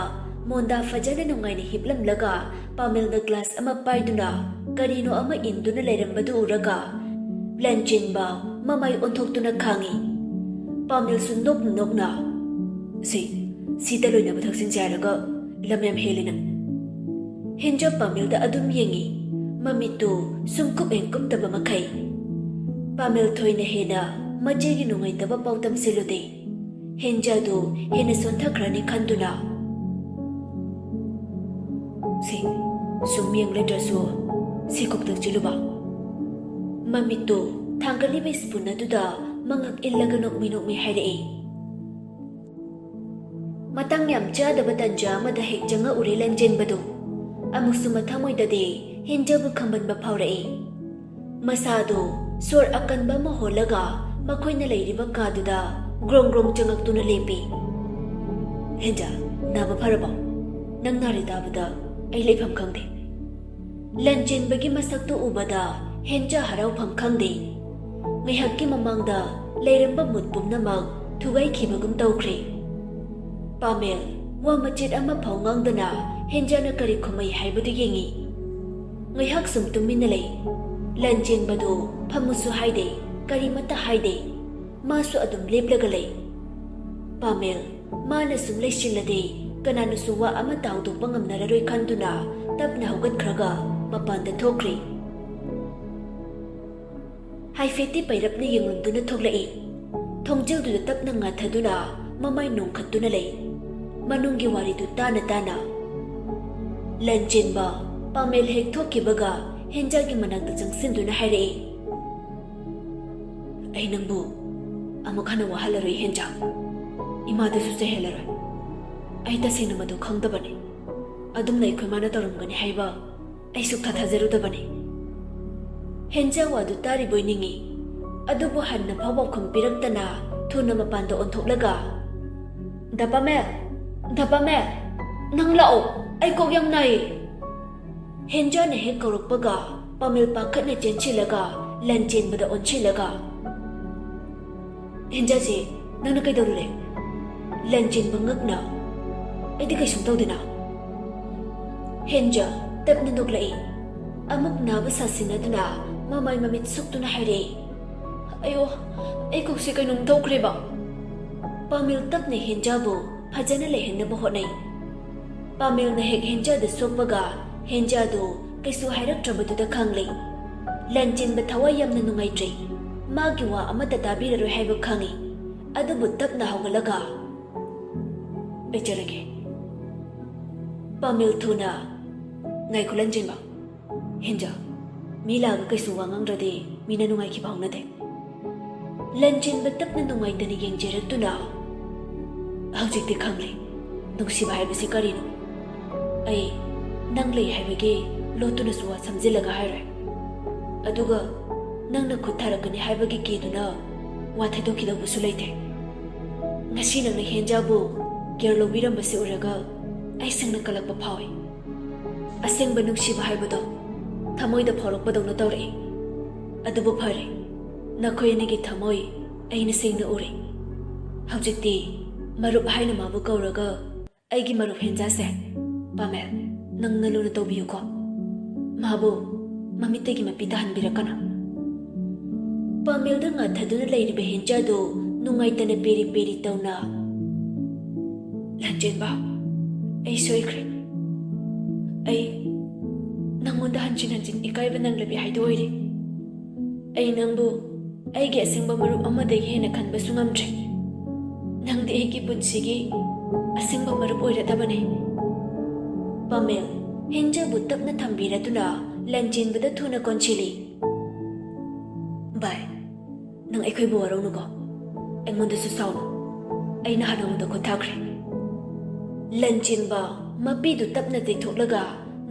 ꯃꯣꯟꯗꯥ ꯐꯖꯅ ꯅꯨꯡꯉꯥꯏꯅ ꯍꯤꯞꯂꯝꯂꯒ ꯄꯥꯃꯦꯜꯅ ꯒ꯭ꯂꯥꯁ ꯑꯃ ꯄꯥꯏꯗꯨꯅ ꯀꯔꯤꯅꯣ ꯑꯃ ꯏꯟꯗꯨꯅ ꯂꯩꯔꯝꯕꯗꯨ ꯎꯔꯒ ꯂꯟꯆꯦꯟꯕ ꯃꯃꯥꯏ ꯑꯣꯟꯊꯣꯛꯇꯨꯅ ꯈꯥꯡꯏ꯫ ꯄꯥꯃꯦꯜꯁꯨ ꯅꯣꯛꯅ ꯅꯣꯛꯅ, "ꯁꯤ, ꯁꯤꯗ ꯂꯣꯏꯅꯕ ꯊꯛꯆꯤꯟꯁꯦ ꯍꯥꯏꯔꯒ ꯂꯝ ꯌꯥꯝ ꯍꯦꯜꯂꯤ ꯅꯪ꯫" ꯍꯦꯟꯖꯥ ꯄꯥꯃꯦꯜꯗ ꯑꯗꯨꯝ ꯌꯦꯡꯏ꯫ ꯃꯃꯤꯠꯇꯨ ꯁꯨꯝ ꯀꯨꯞ ꯍꯦꯛ ꯀꯨꯞꯇꯕ ꯃꯈꯩ꯫ ꯄꯥꯃꯦꯜ ꯊꯣꯏꯅ ꯍꯦꯟꯅ ꯃꯆꯦꯒꯤ ꯅꯨꯡꯉꯥꯏꯇꯕ ꯄꯥꯎ ꯇꯝꯁꯤꯜꯂꯨꯗꯦ꯫ ꯍꯦꯟꯖꯥꯗꯨ ꯍꯦꯟꯅ ꯁꯣꯟꯊꯈ꯭ꯔꯅꯤ ꯈꯟꯗꯨꯅ, "ꯁꯤ, ꯁꯨꯝ ꯌꯦꯡꯂꯗ꯭ꯔꯁꯨ ꯁꯤ ꯀꯣꯛꯇ ꯆꯤꯜꯂꯨꯕ꯫" ꯃꯃꯤꯠꯇꯨ ꯊꯥꯡꯒꯠꯂꯤꯕ ꯁ꯭ꯄꯨꯟ ꯑꯗꯨꯗ ꯃꯉꯛ ꯏꯜꯂꯒ ꯅꯣꯛꯃꯤ ꯅꯣꯛꯃꯤ ꯍꯥꯏꯔꯛꯏ꯫ ꯃꯇꯥꯡ ꯌꯥꯝ ꯆꯥꯗꯕ ꯇꯟꯖꯥ ꯑꯃꯗ ꯍꯦꯛ ꯆꯪꯉꯛꯎꯔꯦ ꯂꯟꯖꯦꯟꯕꯗꯨ꯫ ꯑꯃꯨꯛꯁꯨ ꯃꯊꯃꯣꯏꯗꯗꯤ ꯍꯦꯟꯖꯥꯕꯨ ꯈꯝꯕꯟꯕ ꯐꯥꯎꯔꯛꯏ꯫ ꯃꯁꯥꯗꯨ ꯁꯣꯔ ꯑꯀꯟꯕ ꯑꯃ ꯍꯣꯜꯂꯒ ꯃꯈꯣꯏꯅ ꯂꯩꯔꯤꯕ ꯀꯥꯗꯨꯗ ꯒ꯭ꯔꯣꯡ ꯒ꯭ꯔꯣꯡ ꯆꯪꯉꯛꯇꯨꯅ ꯂꯦꯞꯄꯤ꯫ "ꯍꯦꯟꯖꯥ, ꯅꯥꯕ ꯐꯔꯕꯣ? ꯅꯪ ꯅꯥꯔꯦ ꯇꯥꯕꯗ ꯑꯩ ꯂꯩꯐꯝ ꯈꯪꯗꯦ꯫" ꯂꯟꯆꯦꯟꯕꯒꯤ ꯃꯁꯛꯇꯨ ꯎꯕꯗ ꯍꯦꯟꯖꯥ ꯍꯔꯥꯎꯐꯝ ꯈꯪꯗꯦ꯫ ꯉꯥꯏꯍꯥꯛꯀꯤ ꯃꯃꯥꯡꯗ ꯂꯩꯔꯝꯕ ꯃꯨꯠ ꯄꯨꯝꯅꯃꯛ ꯊꯨꯒꯥꯏꯈꯤꯕꯒꯨꯝ ꯇꯧꯈ꯭ꯔꯦ꯫ ꯄꯥꯃꯦꯜ ꯋꯥ ꯃꯆꯦꯠ ꯑꯃ ꯐꯥꯎ ꯉꯥꯡꯗꯅ ꯍꯦꯟꯖꯥꯅ ꯀꯔꯤ ꯈꯨꯝꯃꯩ ꯍꯥꯏꯕꯗꯨ ꯌꯦꯡꯏ꯫ ꯉꯥꯏꯍꯥꯛ ꯁꯨꯝ ꯇꯨꯃꯤꯟꯅ ꯂꯩ꯫ ꯂꯟꯆꯦꯟꯕꯗꯨ ꯐꯝꯃꯨꯁꯨ ꯍꯥꯏꯗꯦ, ꯀꯔꯤꯃꯠꯇ ꯍꯥꯏꯗꯦ꯫ ꯃꯥꯁꯨ ꯑꯗꯨꯝ ꯂꯦꯞꯂꯒ ꯂꯩ꯫ ꯄꯥꯃꯦꯜ ꯃꯥꯅ ꯁꯨꯝ ꯂꯩꯁꯤꯜꯂꯗꯤ ꯀꯅꯥꯅꯁꯨ ꯋꯥ ꯑꯃꯠꯇ ꯍꯧꯗꯣꯛꯄ ꯉꯝꯅꯔꯔꯣꯏ ꯈꯟꯗꯨꯅ ꯇꯞꯅ ꯍꯧꯒꯠꯈ꯭ꯔꯒ ꯃꯄꯥꯟꯗ ꯊꯣꯛꯈ꯭ꯔꯦ꯫ ꯍꯥꯏꯐꯦꯠꯇꯤ ꯄꯩꯔꯞꯅ ꯌꯦꯡꯂꯝꯗꯨꯅ ꯊꯣꯛꯂꯛꯏ꯫ ꯊꯣꯡꯖꯤꯜꯗꯨꯗ ꯇꯞꯅ ꯉꯥꯊꯗꯨꯅ ꯃꯃꯥꯏ ꯅꯣꯡꯈꯠꯇꯨꯅ ꯂꯩ꯫ ꯃꯅꯨꯡꯒꯤ ꯋꯥꯔꯤꯗꯨ ꯇꯥꯅ ꯇꯥꯅ ꯂꯟꯆꯦꯟꯕ ꯄꯥꯃꯦꯜ ꯍꯦꯛ ꯊꯣꯛꯈꯤꯕꯒ ꯍꯦꯟꯖꯥꯒꯤ ꯃꯅꯥꯛꯇ ꯆꯪꯁꯤꯟꯗꯨꯅ ꯍꯥꯏꯔꯛꯏ, "ꯑꯩ ꯅꯪꯕꯨ ꯑꯃꯨꯛ ꯍꯟꯅ ꯋꯥꯍꯜꯂꯔꯣꯏ ꯍꯦꯟꯖꯥ꯫ ꯏꯃꯥꯗꯁꯨ ꯆꯩꯍꯜꯂꯔꯣꯏ꯫ ꯑꯩ ꯇꯁꯦꯡꯅ ꯃꯗꯨ ꯈꯪꯗꯕꯅꯤ꯫ ꯑꯗꯨꯝꯅ ꯑꯩꯈꯣꯏ ꯃꯥꯅ ꯇꯧꯔꯝꯒꯅꯤ ꯍꯥꯏꯕ ꯑꯩ ꯁꯨꯛꯊꯥ ꯊꯥꯖꯔꯨꯗꯕꯅꯤ꯫" ꯍꯦꯟꯖꯥ ꯋꯥꯗꯨ ꯇꯥꯔꯤꯕꯣꯏ ꯅꯤꯡꯏ꯫ ꯑꯗꯨꯕꯨ ꯍꯟꯅ ꯐꯥꯎ ꯄꯥꯎꯈꯨꯝ ꯄꯤꯔꯛꯇꯅ ꯊꯨꯅ ꯃꯄꯥꯟꯗ ꯑꯣꯟꯊꯣꯛꯂꯒ, "ꯗꯥ ꯄꯥꯃꯦꯜ! ꯗꯥ ꯄꯥꯃꯦꯜ! ꯅꯪ ꯂꯥꯛꯑꯣ! ꯑꯩ ꯀꯣꯛ ꯌꯥꯝ ꯅꯥꯏ!" ꯍꯦꯟꯖꯥꯅ ꯍꯦꯛ ꯀꯧꯔꯛꯄꯒ ꯄꯥꯃꯦꯜ ꯄꯥꯈꯠꯅ ꯆꯦꯟꯁꯤꯜꯂꯒ ꯂꯟꯆꯦꯟꯕꯗ ꯑꯣꯟꯁꯤꯜꯂꯒ, "ꯍꯦꯟꯖꯥꯁꯦ, ꯅꯪꯅ ꯀꯩꯗꯧꯔꯨꯔꯦ?" ꯂꯟꯆꯦꯟꯕ ꯉꯛꯅ, "ꯑꯩꯗꯤ ꯀꯩꯁꯨꯝ ꯇꯧꯗꯦꯅ꯫" ꯍꯦꯟꯖꯥ ꯇꯞꯅ ꯅꯣꯛꯂꯛꯏ꯫ ꯑꯃꯨꯛ ꯅꯥꯕ ꯁꯥꯁꯤꯟꯅꯗꯨꯅ ꯃꯃꯥꯏ ꯃꯃꯤꯠ ꯁꯨꯛꯇꯨꯅ ꯍꯥꯏꯔꯛꯏ, "ꯑꯌꯣ, ꯑꯩ ꯀꯣꯛꯁꯦ ꯀꯩꯅꯣꯝ ꯇꯧꯈ꯭ꯔꯦꯕ꯫" ꯄꯥꯃꯦꯜ ꯇꯞꯅ ꯍꯦꯟꯖꯥꯕꯨ ꯐꯖꯅ ꯂꯩꯍꯟꯅꯕ ꯍꯣꯠꯅꯩ꯫ ꯄꯥꯃꯦꯜꯅ ꯍꯦꯛ ꯍꯦꯟꯖꯥꯗ ꯁꯣꯛꯄꯒ ꯍꯦꯟꯖꯥꯗꯨ ꯀꯩꯁꯨ ꯍꯥꯏꯔꯛꯇ꯭ꯔꯕꯗꯨꯗ ꯈꯪꯂꯦ꯫ ꯂꯟꯆꯦꯟꯕ ꯊꯋꯥꯏ ꯌꯥꯝꯅ ꯅꯨꯡꯉꯥꯏꯇ꯭ꯔꯦ꯫ ꯃꯥꯒꯤ ꯋꯥ ꯑꯃꯠꯇ ꯇꯥꯕꯤꯔꯔꯣꯏ ꯍꯥꯏꯕ ꯈꯪꯏ꯫ ꯑꯗꯨꯕꯨ ꯇꯞꯅ ꯍꯧꯒꯠꯂꯒ, "ꯂꯩꯖꯔꯒꯦ꯫" ꯄꯥꯃꯦꯜ ꯊꯨꯅ, "ꯉꯥꯏꯈꯣ ꯂꯟꯆꯦꯟꯕ꯫ ꯍꯦꯟꯖꯥ, ꯃꯤ ꯂꯥꯛꯑꯒ ꯀꯩꯁꯨ ꯋꯥ ꯉꯥꯡꯗ꯭ꯔꯗꯤ ꯃꯤꯅ ꯅꯨꯡꯉꯥꯏꯈꯤꯕ ꯍꯧꯅꯗꯦ꯫" ꯂꯟꯆꯦꯟꯕ ꯇꯞꯅ ꯅꯨꯡꯉꯥꯏꯇꯅ ꯌꯦꯡꯖꯔꯛꯇꯨꯅ, "ꯍꯧꯖꯤꯛꯇꯤ ꯈꯪꯂꯦ ꯅꯨꯡꯁꯤꯕ ꯍꯥꯏꯕꯁꯤ ꯀꯔꯤꯅꯣ꯫ ꯑꯩ ꯅꯪ ꯂꯩ ꯍꯥꯏꯕꯒꯤ ꯂꯣꯠꯇꯨꯅꯁꯨ ꯋꯥ ꯁꯝꯖꯤꯜꯂꯒ ꯍꯥꯏꯔꯣꯏ꯫ ꯑꯗꯨꯒ ꯅꯪꯅ ꯈꯨꯠ ꯊꯥꯔꯛꯀꯅꯤ ꯍꯥꯏꯕꯒꯤ ꯀꯤꯗꯨꯅ ꯋꯥ ꯊꯩꯗꯣꯛꯈꯤꯗꯧꯕꯁꯨ ꯂꯩꯇꯦ꯫ ꯉꯁꯤ ꯅꯪꯅ ꯍꯦꯟꯖꯥꯕꯨ ꯀꯦꯌꯔ ꯂꯧꯕꯤꯔꯝꯕꯁꯤ ꯎꯔꯒ ꯑꯩ ꯁꯦꯡꯅ ꯀꯜꯂꯛꯄ ꯐꯥꯎꯏ꯫ ꯑꯁꯦꯡꯕ ꯅꯨꯡꯁꯤꯕ ꯍꯥꯏꯕꯗꯣ ꯊꯃꯣꯏꯗ ꯐꯥꯎꯔꯛꯄꯗꯧꯅ ꯇꯧꯔꯛꯏ꯫ ꯑꯗꯨꯕꯨ ꯐꯔꯦ, ꯅꯈꯣꯏ ꯑꯅꯤꯒꯤ ꯊꯃꯣꯏ ꯑꯩꯅ ꯁꯦꯡꯅ ꯎꯔꯦ꯫ ꯍꯧꯖꯤꯛꯇꯤ ꯃꯔꯨꯞ ꯍꯥꯏꯅ ꯃꯥꯕꯨ ꯀꯧꯔꯒ ꯑꯩꯒꯤ ꯃꯔꯨꯞ ꯍꯦꯟꯖꯥꯁꯦ, ꯄꯥꯃꯦꯜ, ꯅꯪꯅ ꯂꯨꯅ ꯇꯧꯕꯤꯌꯨꯀꯣ꯫ ꯃꯥꯕꯨ ꯃꯃꯤꯠꯇꯒꯤ ꯃꯄꯤ ꯇꯥꯍꯟꯕꯤꯔꯛꯀꯅꯨ꯫" ꯄꯥꯃꯦꯜꯗ ꯉꯥꯊꯗꯨꯅ ꯂꯩꯔꯤꯕ ꯍꯦꯟꯖꯥꯗꯨ ꯅꯨꯡꯉꯥꯏꯇꯅ ꯄꯦꯔꯤ ꯄꯦꯔꯤ ꯇꯧꯅ, "ꯂꯟꯆꯦꯟꯕ, ꯑꯩ ꯁꯣꯏꯈ꯭ꯔꯦ꯫ ꯑꯩ ꯅꯪꯉꯣꯟꯗ ꯍꯟꯖꯤꯟ ꯍꯟꯖꯤꯟ ꯏꯀꯥꯏꯕ ꯅꯪꯂꯕꯤ ꯍꯥꯏꯗꯣ ꯑꯣꯏꯔꯦ꯫ ꯑꯩ ꯅꯪꯕꯨ ꯑꯩꯒꯤ ꯑꯁꯦꯡꯕ ꯃꯔꯨꯞ ꯑꯃꯗꯒꯤ ꯍꯦꯟꯅ ꯈꯟꯕꯁꯨ ꯉꯝꯗ꯭ꯔꯦ꯫ ꯅꯪꯗꯤ ꯑꯩꯒꯤ ꯄꯨꯟꯁꯤꯒꯤ ꯑꯁꯦꯡꯕ ꯃꯔꯨꯞ ꯑꯣꯏꯔꯗꯕꯅꯦ꯫ ꯄꯥꯃꯦꯜ, ꯍꯦꯟꯖꯥꯕꯨ ꯇꯞꯅ ꯊꯝꯕꯤꯔꯗꯨꯅ ꯂꯟꯆꯦꯟꯕꯗ ꯊꯨꯅ ꯀꯣꯟꯁꯤꯜꯂꯤ꯫ ꯚꯥꯏ, ꯅꯪ ꯑꯩꯈꯣꯏꯕꯨ ꯋꯥꯔꯧꯅꯨꯀꯣ꯫ ꯑꯩꯉꯣꯟꯗꯁꯨ ꯁꯥꯎꯅꯨ꯫ ꯑꯩꯅ ꯍꯥꯟꯅ ꯅꯉꯣꯟꯗ ꯈꯨꯠ ꯊꯥꯈ꯭ꯔꯦ꯫ ꯂꯟꯆꯦꯟꯕ ꯃꯄꯤꯗꯨ ꯇꯞꯅ ꯇꯩꯊꯣꯛꯂꯒ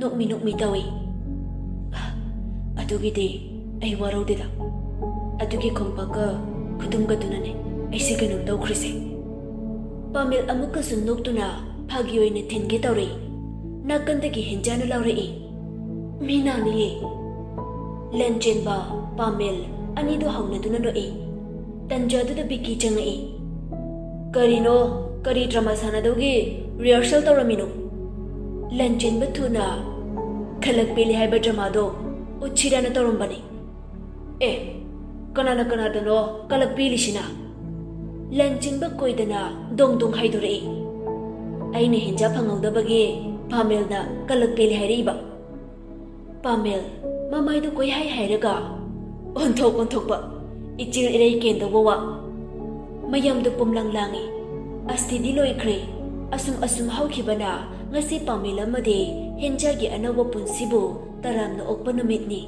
ꯅꯣꯛꯃꯤ ꯅꯣꯛꯃꯤ ꯇꯧꯏ꯫ ꯑꯗꯨꯒꯤꯗꯤ ꯑꯩ ꯋꯥꯔꯧꯗꯦꯗ꯫ ꯑꯗꯨꯒꯤ ꯈꯣꯡꯄꯥꯛꯀ ꯈꯨꯗꯨꯝꯒꯗꯨꯅꯅꯦ ꯑꯩꯁꯦ ꯀꯩꯅꯣꯝ ꯇꯧꯈ꯭ꯔꯤꯁꯦ꯫ ꯄꯥꯃꯦꯜ ꯑꯃꯨꯛꯀꯁꯨ ꯅꯣꯛꯇꯨꯅ ꯐꯥꯒꯤ ꯑꯣꯏꯅ ꯊꯤꯟꯒꯦ ꯇꯧꯔꯛꯏ꯫ ꯅꯥꯀꯟꯗꯒꯤ ꯍꯦꯟꯖꯥꯅ ꯂꯥꯎꯔꯛꯏ꯫ ꯃꯤ ꯅꯥꯅꯤꯌꯦ꯫ ꯂꯟꯆꯦꯟꯕ, ꯄꯥꯃꯦꯜ ꯑꯅꯤꯗꯨ ꯍꯧꯅꯗꯨꯅ ꯅꯣꯛꯏ꯫ ꯇꯟꯖꯥꯗꯨꯗ ꯕꯤꯀꯤ ꯆꯪꯉꯛꯏ꯫ ꯀꯔꯤꯅꯣ? ꯀꯔꯤ ꯗ꯭ꯔꯃꯥ ꯁꯥꯟꯅꯗꯧꯒꯤ ꯔꯤꯍꯔꯁꯦꯜ ꯇꯧꯔꯝꯃꯤꯅꯣ? ꯂꯟꯆꯦꯟꯕ ꯊꯨꯅ ꯈꯂꯛ ꯄꯦꯜꯂꯤ ꯍꯥꯏꯕ ꯗ꯭ꯔꯃꯥꯗꯣ ꯎꯠꯁꯤꯔꯥꯅ ꯇꯧꯔꯝꯕꯅꯤ꯫ ꯑꯦ, ꯀꯅꯥꯅ ꯀꯅꯥꯗꯅꯣ ꯀꯂꯛ ꯄꯦꯜꯂꯤꯁꯤꯅ? ꯂꯟꯆꯦꯟꯕ ꯀꯣꯏꯗꯅ ꯗꯣꯡ ꯗꯣꯡ ꯍꯥꯏꯗꯣꯔꯛꯏ꯫ ꯑꯩꯅ ꯍꯦꯟꯖꯥ ꯐꯪꯍꯧꯗꯕꯒꯤ ꯄꯥꯃꯦꯜꯅ ꯀꯂꯛ ꯄꯦꯜꯂꯤ ꯍꯥꯏꯔꯛꯏꯕ꯫ ꯄꯥꯃꯦꯜ ꯃꯃꯥꯏꯗꯨ ꯀꯣꯏꯍꯥꯏ ꯍꯥꯏꯔꯒ ꯑꯣꯟꯊꯣꯛ ꯑꯣꯟꯊꯣꯛꯄ ꯏꯆꯤꯜ ꯏꯔꯩ ꯀꯦꯟꯗꯧꯕ ꯋꯥ꯫ ꯃꯌꯥꯝꯗꯨ ꯄꯨꯝꯂꯪ ꯂꯥꯡꯏ꯫ ꯑꯁꯇꯤꯗꯤ ꯂꯣꯏꯈ꯭ꯔꯦ꯫ ꯑꯁꯨꯝ ꯑꯁꯨꯝ ꯍꯧꯈꯤꯕꯅ ꯉꯁꯤ ꯄꯥꯃꯦꯜ ꯑꯃꯗꯤ ꯍꯦꯟꯖꯥꯒꯤ ꯑꯅꯧꯕ ꯄꯨꯟꯁꯤꯕꯨ ꯇꯔꯥꯝꯅ ꯑꯣꯛꯄ ꯅꯨꯃꯤꯠꯅꯤ꯫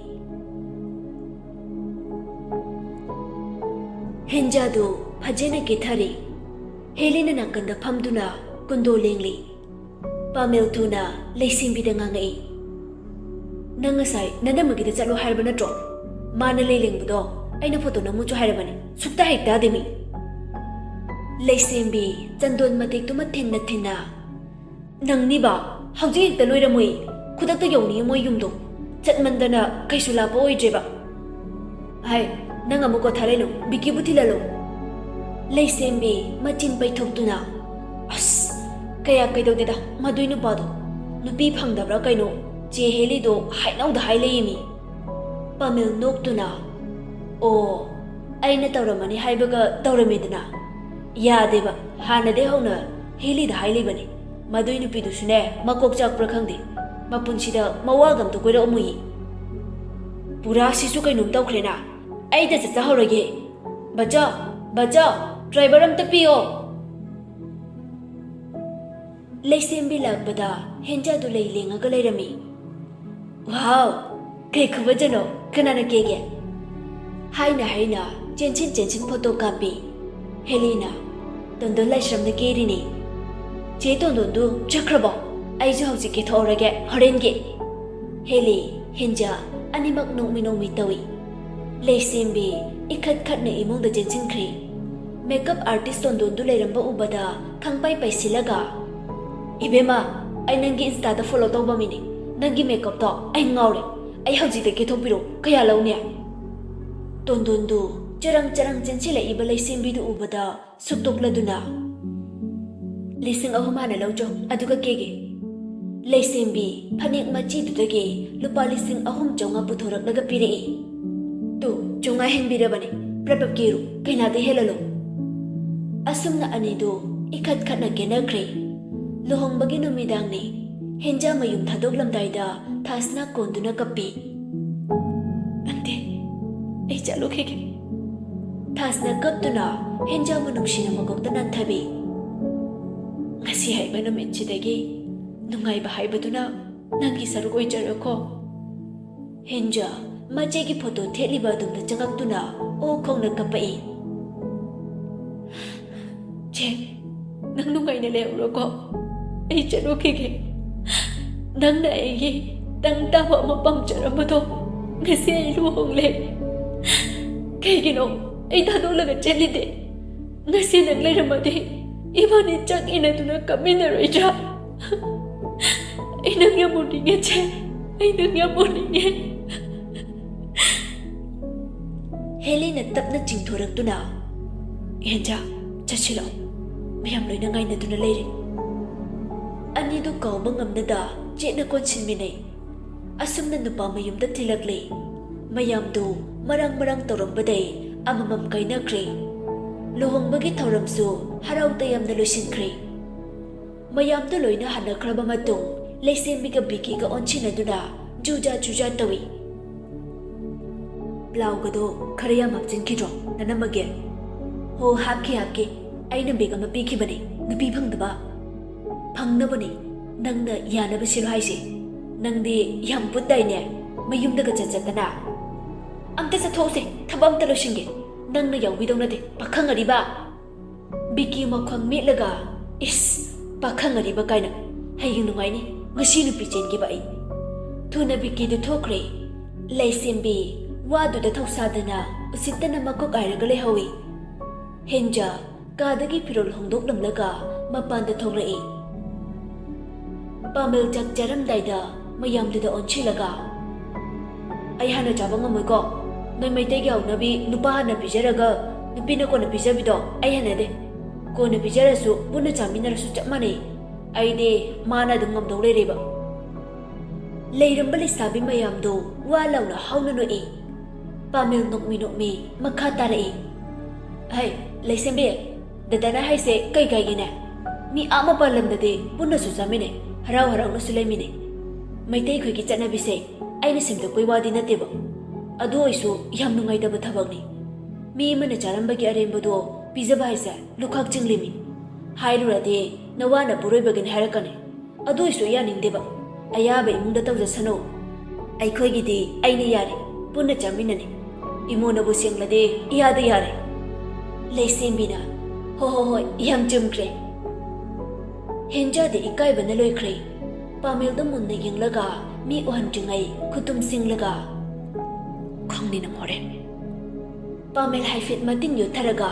ꯍꯦꯟꯖꯥꯗꯨ ꯐꯖꯅ ꯀꯦꯊꯔꯦ꯫ ꯍꯦꯂꯤꯅ ꯅꯥꯀꯟꯗ ꯐꯝꯗꯨꯅ ꯀꯨꯟꯗꯣ ꯂꯦꯡꯂꯤ꯫ ꯄꯥꯃꯦꯜ ꯊꯨꯅ ꯂꯩꯁꯦꯝꯕꯤꯗ ꯉꯥꯡꯉꯛꯏ꯫ ꯅꯪ ꯉꯁꯥꯏ ꯅꯅꯝꯃꯒꯤꯗ ꯆꯠꯂꯣ ꯍꯥꯏꯔꯕ ꯅꯠꯇ꯭ꯔꯣ? ꯃꯥꯅ ꯂꯩ ꯂꯦꯡꯕꯗꯣ ꯑꯩꯅ ꯐꯣꯇꯣ ꯅꯝꯃꯨꯆꯣ ꯍꯥꯏꯔꯕꯅꯤ꯫ ꯁꯨꯛꯇ ꯍꯦꯛ ꯇꯥꯗꯦ ꯃꯤ꯫ ꯂꯩꯁꯦꯝꯕꯤ ꯆꯟꯗꯣꯟ ꯃꯇꯦꯛꯇꯨꯃ ꯊꯤꯟꯅ ꯊꯤꯟꯅ, ꯅꯪꯅꯤꯕ, ꯍꯧꯖꯤꯛ ꯍꯦꯛꯇ ꯂꯣꯏꯔꯝꯃꯨꯏ꯫ ꯈꯨꯗꯛꯇ ꯌꯧꯅꯤꯡꯉꯤ ꯃꯣꯏ ꯌꯨꯝꯗꯣ꯫ ꯆꯠꯃꯟꯗꯅ ꯀꯩꯁꯨ ꯂꯥꯞꯄ ꯑꯣꯏꯗ꯭ꯔꯦꯕ꯫ ꯍꯥꯏ, ꯅꯪ ꯑꯃꯨꯛ ꯀꯣꯊꯥ ꯂꯩꯅꯨ, ꯕꯤꯀꯤꯕꯨ ꯊꯤꯜꯍꯜꯂꯨ꯫ ꯂꯩꯁꯦꯝꯕꯤ ꯃꯆꯤꯟ ꯄꯩꯊꯣꯛꯇꯨꯅ, ꯑꯁ, ꯀꯌꯥ ꯀꯩꯗꯧꯗꯦꯗ ꯃꯗꯨꯏ ꯅꯨꯄꯥꯗꯣ꯫ ꯅꯨꯄꯤ ꯐꯪꯗꯕ꯭ꯔꯥ ꯀꯩꯅꯣ, ꯆꯦ ꯍꯦꯂꯤꯗꯣ ꯍꯥꯏꯅꯧꯗ ꯍꯥꯏ ꯂꯩꯌꯦꯃꯤ꯫ ꯄꯥꯃꯦꯜ ꯅꯣꯛꯇꯨꯅ, ꯑꯣ, ꯑꯩꯅ ꯇꯧꯔꯝꯃꯅꯤ ꯍꯥꯏꯕꯒ ꯇꯧꯔꯝꯃꯦꯗꯅ꯫ ꯌꯥꯗꯦꯕ, ꯍꯥꯟꯅꯗꯩ ꯍꯧꯅ ꯍꯦꯂꯤꯗ ꯍꯥꯏ ꯂꯩꯕꯅꯤ꯫ ꯃꯗꯨꯏ ꯅꯨꯄꯤꯗꯨꯁꯨꯅꯦ, ꯃꯀꯣꯛ ꯆꯥꯛꯄ꯭ꯔꯥ ꯈꯪꯗꯦ, ꯃꯄꯨꯟꯁꯤꯗ ꯃꯋꯥꯒ ꯑꯝꯇ ꯀꯣꯏꯔꯛꯑꯝꯃꯣꯏꯌꯦ꯫ ꯄꯨꯔꯥ ꯁꯤꯁꯨ ꯀꯩꯅꯣꯝ ꯇꯧꯈ꯭ꯔꯦꯅ꯫ ꯑꯩꯗ ꯆꯠꯆꯍꯧꯔꯒꯦ꯫ ꯕꯆꯥ, ꯕꯆꯥ, ꯗ꯭ꯔꯥꯏꯚꯔ ꯑꯝꯇ ꯄꯤꯌꯣ꯫ ꯂꯩꯁꯦꯝꯕꯤ ꯂꯥꯛꯄꯗ ꯍꯦꯟꯖꯥꯗꯨ ꯂꯩ ꯂꯦꯡꯉꯒ ꯂꯩꯔꯝꯃꯤ꯫ "ꯋꯥꯎ, ꯀꯩ ꯈꯨꯐꯖꯅꯣ, ꯀꯅꯥꯅ ꯀꯦꯒꯦ?" ꯍꯥꯏꯅ ꯍꯥꯏꯅ ꯆꯦꯟꯁꯤꯟ ꯆꯦꯟꯁꯤꯟ ꯐꯣꯇꯣ ꯀꯥꯞꯄꯤ꯫ ꯍꯦꯂꯤꯅ, "ꯇꯣꯟꯗꯣꯟ ꯂꯥꯏꯁ꯭ꯔꯝꯅ ꯀꯦꯔꯤꯅꯤ꯫ ꯆꯦ ꯇꯣꯟꯗꯣꯟꯗꯨ ꯆꯠꯈ꯭ꯔꯕꯣ? ꯑꯩꯁꯨ ꯍꯧꯖꯤꯛ ꯀꯦꯊꯣꯛꯍꯧꯔꯒꯦ ꯍꯣꯔꯦꯟꯒꯤ꯫" ꯍꯦꯂꯤ, ꯍꯦꯟꯖꯥ ꯑꯅꯤꯃꯛ ꯅꯣꯛꯃꯤ ꯅꯣꯛꯃꯤ ꯇꯧꯏ꯫ ꯂꯩꯁꯦꯝꯕꯤ ꯏꯈꯠ ꯈꯠꯅ ꯏꯃꯨꯡꯗ ꯆꯦꯟꯁꯤꯟꯈ꯭ꯔꯦ꯫ ꯃꯦꯀꯞ ꯑꯥꯔꯇꯤꯁ ꯇꯣꯟꯗꯣꯟꯗꯨ ꯂꯩꯔꯝꯕ ꯎꯕꯗ ꯈꯪꯄꯥꯏ ꯄꯥꯏꯁꯤꯜꯂꯒ, "ꯏꯕꯦꯝꯃ, ꯑꯩ ꯅꯪꯒꯤ ꯏꯟꯁꯇꯥꯗ ꯐꯣꯂꯣ ꯇꯧꯕ ꯃꯤꯅꯤ꯫ ꯅꯪꯒꯤ ꯃꯦꯀꯞꯇꯣ ꯑꯩ ꯉꯥꯎꯔꯦ꯫ ꯑꯩ ꯍꯧꯖꯤꯛꯇ ꯀꯦꯊꯣꯛꯄꯤꯔꯣ, ꯀꯌꯥ ꯂꯧꯅꯤ?" ꯇꯣꯟꯗꯣꯟꯗꯨ ꯆꯔꯪ ꯆꯔꯪ ꯆꯦꯟꯁꯤꯜꯂꯛꯏꯕ ꯂꯩꯁꯦꯝꯕꯤꯗꯨ ꯎꯕꯗ ꯁꯨꯛꯇꯣꯛꯂꯗꯨꯅ, "ꯂꯤꯁꯤꯡ ꯑꯍꯨꯝ ꯍꯥꯟꯅ ꯂꯧꯖꯧ, ꯑꯗꯨꯒ ꯀꯦꯒꯦ꯫" ꯂꯩꯁꯦꯝꯕꯤ ꯐꯅꯦꯛ ꯃꯆꯤꯗꯨꯗꯒꯤ ꯂꯨꯄꯥ ꯂꯤꯁꯤꯡ ꯑꯍꯨꯝ ꯆꯥꯝꯃꯉꯥ ꯄꯨꯊꯣꯔꯛꯂꯒ ꯄꯤꯔꯛꯏ꯫ "ꯇꯨ, ꯆꯥꯝꯃꯉꯥ ꯍꯦꯟꯕꯤꯔꯕꯅꯤ, ꯄ꯭ꯔꯞ ꯄ꯭ꯔꯞ ꯀꯦꯔꯨ, ꯀꯩꯅꯥꯗ ꯍꯦꯜꯍꯜꯂꯨ꯫" ꯑꯁꯨꯝꯅ ꯑꯅꯤꯗꯨ ꯏꯈꯠ ꯈꯠꯅ ꯀꯦꯅꯈ꯭ꯔꯦ꯫ ꯂꯨꯍꯣꯡꯕꯒꯤ ꯅꯨꯃꯤꯗꯥꯡꯅꯤ꯫ ꯍꯦꯟꯖꯥ ꯃꯌꯨꯝ ꯊꯥꯗꯣꯛꯂꯝꯗꯥꯏꯗ ꯊꯥꯁꯅ ꯀꯣꯟꯗꯨꯅ ꯀꯞꯄꯤ꯫ "ꯑꯟꯇꯤ, ꯑꯩ ꯆꯠꯂꯨꯈꯤꯒꯦ꯫" ꯊꯥꯁꯅ ꯀꯞꯇꯨꯅ ꯍꯦꯟꯖꯥꯕꯨ ꯅꯨꯡꯁꯤꯅ ꯃꯀꯣꯛꯇ ꯅꯥꯟꯊꯕꯤ꯫ "ꯉꯁꯤ ꯍꯥꯏꯕ ꯅꯨꯃꯤꯠꯁꯤꯗꯒꯤ ꯅꯨꯡꯉꯥꯏꯕ ꯍꯥꯏꯕꯗꯨꯅ ꯅꯪꯒꯤ ꯁꯔꯨꯛ ꯑꯣꯏꯖꯔꯣꯀꯣ꯫" ꯍꯦꯟꯖꯥ ꯃꯆꯦꯒꯤ ꯐꯣꯇꯣ ꯊꯦꯠꯂꯤꯕ ꯑꯗꯣꯝꯗ ꯆꯪꯉꯛꯇꯨꯅ ꯑꯣ ꯈꯣꯡꯅ ꯀꯞꯄꯛꯏ꯫ "ꯆꯦ, ꯅꯪ ꯅꯨꯡꯉꯥꯏꯅ ꯂꯩꯍꯧꯔꯣꯀꯣ꯫ ꯑꯩ ꯆꯠꯂꯨꯈꯤꯒꯦ꯫ ꯅꯪꯅ ꯑꯩꯒꯤ ꯇꯪ ꯇꯥꯕ ꯑꯃ ꯄꯥꯝꯖꯔꯝꯕꯗꯣ ꯉꯁꯤ ꯑꯩ ꯂꯨꯍꯣꯡꯂꯦ꯫ ꯀꯩꯒꯤꯅꯣ ꯑꯩ ꯊꯥꯗꯣꯛꯂꯒ ꯆꯠꯂꯤꯗꯤ? ꯉꯁꯤ ꯅꯪ ꯂꯩꯔꯝꯃꯗꯤ ꯏꯕꯥꯅꯤ ꯆꯥꯛ ꯏꯟꯅꯗꯨꯅ ꯀꯞꯃꯤꯟꯅꯔꯣꯏꯗ꯭ꯔꯥ? ꯑꯩ ꯅꯪ ꯌꯥꯝ ꯎꯅꯤꯡꯉꯦ, ꯆꯦ꯫ ꯑꯩ ꯅꯪ ꯌꯥꯝ ꯎꯅꯤꯡꯉꯦ꯫" ꯍꯦꯂꯤꯅ ꯇꯞꯅ ꯆꯤꯡꯊꯣꯔꯛꯇꯨꯅ, "ꯍꯦꯟꯖꯥ, ꯆꯠꯁꯤꯜꯂꯣ꯫ ꯃꯌꯥꯝ ꯂꯣꯏꯅ ꯉꯥꯏꯅꯗꯨꯅ ꯂꯩꯔꯦ꯫" ꯑꯅꯤꯗꯨ ꯀꯥꯎꯕ ꯉꯝꯅꯗ ꯆꯦꯠꯅ ꯀꯣꯟꯁꯤꯟꯃꯤꯟꯅꯩ꯫ ꯑꯁꯨꯝꯅ ꯅꯨꯄꯥ ꯃꯌꯨꯝꯗ ꯊꯤꯜꯂꯛꯂꯦ꯫ ꯃꯌꯥꯝꯗꯨ ꯃꯔꯥꯡ ꯃꯔꯥꯡ ꯇꯧꯔꯝꯕꯗꯩ ꯑꯃꯃꯝ ꯀꯥꯏꯅꯈ꯭ꯔꯦ꯫ ꯂꯨꯍꯣꯡꯕꯒꯤ ꯊꯧꯔꯝꯁꯨ ꯍꯔꯥꯎ ꯇꯌꯥꯝꯅ ꯂꯣꯏꯁꯤꯟꯈ꯭ꯔꯦ꯫ ꯃꯌꯥꯝꯗꯨ ꯂꯣꯏꯅ ꯍꯟꯅꯈ꯭ꯔꯕ ꯃꯇꯨꯡ, ꯂꯩꯁꯦꯝꯕꯤꯒ ꯕꯤꯀꯤꯒ ꯑꯣꯟꯁꯤꯟꯅꯗꯨꯅ ꯖꯨꯖꯥ ꯖꯨꯖꯥ ꯇꯧꯏ꯫ ꯕ꯭ꯂꯥꯎꯒꯗꯣ ꯈꯔ ꯌꯥꯝ ꯍꯥꯞꯆꯤꯟꯈꯤꯗ꯭ꯔꯣ, ꯅꯅꯝꯃꯒꯦ? ꯍꯣ, ꯍꯥꯞꯈꯤ, ꯍꯥꯞꯈꯤ꯫ ꯑꯩꯅ ꯕꯦꯒ ꯑꯃ ꯄꯤꯈꯤꯕꯅꯦ, ꯅꯨꯄꯤ ꯐꯪꯗꯕ꯫ ꯐꯪꯅꯕꯅꯦ, ꯅꯪꯅ ꯌꯥꯅꯕ ꯁꯤꯜꯂꯣ ꯍꯥꯏꯁꯦ꯫ ꯅꯪꯗꯤ ꯌꯥꯝ ꯄꯨꯠꯇꯥꯏꯅꯦ, ꯃꯌꯨꯝꯗꯒ ꯆꯠ ꯆꯠꯇꯅ꯫ ꯑꯝꯇ ꯆꯠꯊꯣꯛꯎꯁꯦ, ꯊꯕꯛ ꯑꯝꯇ ꯂꯣꯏꯁꯤꯟꯒꯦ꯫ ꯅꯪꯅ ꯌꯥꯎꯕꯤꯗꯧ ꯅꯠꯇꯦ, ꯄꯥꯈꯪ ꯑꯔꯤꯕ꯫ ꯕꯤꯀꯤ ꯃꯈꯣꯡ ꯃꯦꯠꯂꯒ, "ꯏꯁ, ꯄꯥꯈꯪ ꯑꯔꯤꯕ ꯀꯥꯏꯅ꯫ ꯍꯌꯦꯡ ꯅꯨꯡꯉꯥꯏꯅꯤ, ꯉꯁꯤ ꯅꯨꯄꯤ ꯆꯦꯟꯈꯤꯕ ꯑꯩ꯫" ꯊꯨꯅ ꯕꯤꯀꯤꯗꯨ ꯊꯣꯛꯈ꯭ꯔꯦ꯫ ꯂꯩꯁꯦꯝꯕꯤ ꯋꯥꯗꯨꯗ ꯊꯧꯁꯥꯗꯅ ꯎꯁꯤꯠꯇꯅ ꯃꯀꯣꯛ ꯍꯥꯏꯔꯒ ꯂꯩꯍꯧꯏ꯫ ꯍꯦꯟꯖꯥ ꯀꯥꯗꯒꯤ ꯐꯤꯔꯣꯜ ꯍꯣꯡꯗꯣꯛꯂꯝꯂꯒ ꯃꯄꯥꯟꯗ ꯊꯣꯛꯂꯛꯏ꯫ ꯄꯥꯃꯦꯜ ꯆꯥꯛ ꯆꯥꯔꯝꯗꯥꯏꯗ ꯃꯌꯥꯝꯗꯨꯗ ꯑꯣꯟꯁꯤꯜꯂꯒ, "ꯑꯩ ꯍꯥꯟꯅ ꯆꯥꯕ ꯉꯝꯃꯣꯏꯀꯣ꯫ ꯅꯣꯏ ꯃꯩꯇꯩꯒꯤ ꯍꯧꯅꯕꯤ ꯅꯨꯄꯥ ꯍꯥꯟꯅ ꯄꯤꯖꯔꯒ ꯅꯨꯄꯤꯅ ꯀꯣꯟꯅ ꯄꯤꯖꯕꯤꯗꯣ ꯑꯩ ꯍꯩꯅꯗꯦ꯫ ꯀꯣꯟꯅ ꯄꯤꯖꯔꯁꯨ ꯄꯨꯟꯅ ꯆꯥꯃꯤꯟꯅꯔꯁꯨ ꯆꯞ ꯃꯥꯟꯅꯩ꯫ ꯑꯩꯗꯤ ꯃꯥꯅ ꯑꯗꯨꯝ ꯉꯝꯗꯧ ꯂꯩꯔꯦꯕ꯫" ꯂꯩꯔꯝꯕ ꯂꯩꯁꯥꯕꯤ ꯃꯌꯥꯝꯗꯣ ꯋꯥ ꯂꯥꯎꯅ ꯍꯧꯅ ꯅꯣꯛꯏ꯫ ꯄꯥꯃꯦꯜ ꯅꯣꯛꯃꯤ ꯅꯣꯛꯃꯤ ꯃꯈꯥ ꯇꯥꯔꯛꯏ꯫ "ꯍꯩ, ꯂꯩꯁꯦꯝꯕꯤ, ꯗꯗꯥꯅ ꯍꯥꯏꯁꯦ ꯀꯩ ꯀꯥꯏꯒꯦꯅꯦ? ꯃꯤ ꯑꯥ ꯃꯄꯥꯟ ꯂꯝꯗꯗꯤ ꯄꯨꯟꯅꯁꯨ ꯆꯥꯃꯤꯟꯅꯩ, ꯍꯔꯥꯎ ꯍꯔꯥꯎꯅꯁꯨ ꯂꯩꯃꯤꯟꯅꯩ꯫ ꯃꯩꯇꯩ ꯑꯩꯈꯣꯏꯒꯤ ꯆꯠꯅꯕꯤꯁꯦ ꯑꯩꯅ ꯁꯦꯝꯗꯣꯛꯄꯩ ꯋꯥꯗꯤ ꯅꯠꯇꯦꯕ꯫ ꯑꯗꯨ ꯑꯣꯏꯁꯨ ꯌꯥꯝ ꯅꯨꯡꯉꯥꯏꯇꯕ ꯊꯕꯛꯅꯤ꯫ ꯃꯤ ꯑꯃꯅ ꯆꯥꯔꯝꯕꯒꯤ ꯑꯔꯦꯝꯕꯗꯣ ꯄꯤꯖꯕ ꯍꯥꯏꯁꯦ ꯂꯨꯈꯥꯛ ꯆꯤꯡꯂꯤꯃꯤ꯫ ꯍꯥꯏꯔꯨꯔꯗꯤ ꯅꯋꯥꯅ ꯄꯨꯔꯣꯏꯕꯒꯤꯅꯤ ꯍꯥꯏꯔꯛꯀꯅꯤ꯫ ꯑꯗꯨ ꯑꯣꯏꯁꯨ ꯌꯥꯅꯤꯡꯗꯦꯕ꯫ ꯑꯌꯥꯕ ꯏꯃꯨꯡꯗ ꯇꯧꯖꯁꯅꯨ꯫ ꯑꯩꯈꯣꯏꯒꯤꯗꯤ ꯑꯩꯅ ꯌꯥꯔꯦ, ꯄꯨꯟꯅ ꯆꯥꯃꯤꯟꯅꯅꯤ꯫ ꯏꯃꯣꯅꯕꯨ ꯁꯦꯡꯂꯗꯤ ꯏꯌꯥꯗ ꯌꯥꯔꯦ꯫" ꯂꯩꯁꯦꯝꯕꯤꯅ, "ꯍꯣ ꯍꯣ ꯍꯣꯏ, ꯌꯥꯝ ꯆꯨꯝꯈ꯭ꯔꯦ꯫" ꯍꯦꯟꯖꯥꯗꯤ ꯏꯀꯥꯏꯕꯅ ꯂꯣꯏꯈ꯭ꯔꯦ꯫ ꯄꯥꯃꯦꯜꯗ ꯃꯨꯟꯅ ꯌꯦꯡꯂꯒ ꯃꯤ ꯎꯍꯟꯗ꯭ꯔꯤꯉꯩ ꯈꯨꯇꯨꯝ ꯁꯤꯡꯂꯒ, "ꯈꯪꯅꯤ ꯅꯪ ꯍꯣꯔꯦꯟ꯫" ꯄꯥꯃꯦꯜ ꯍꯥꯏꯐꯦꯠ ꯃꯇꯤꯟ ꯌꯣꯠꯊꯔꯒ,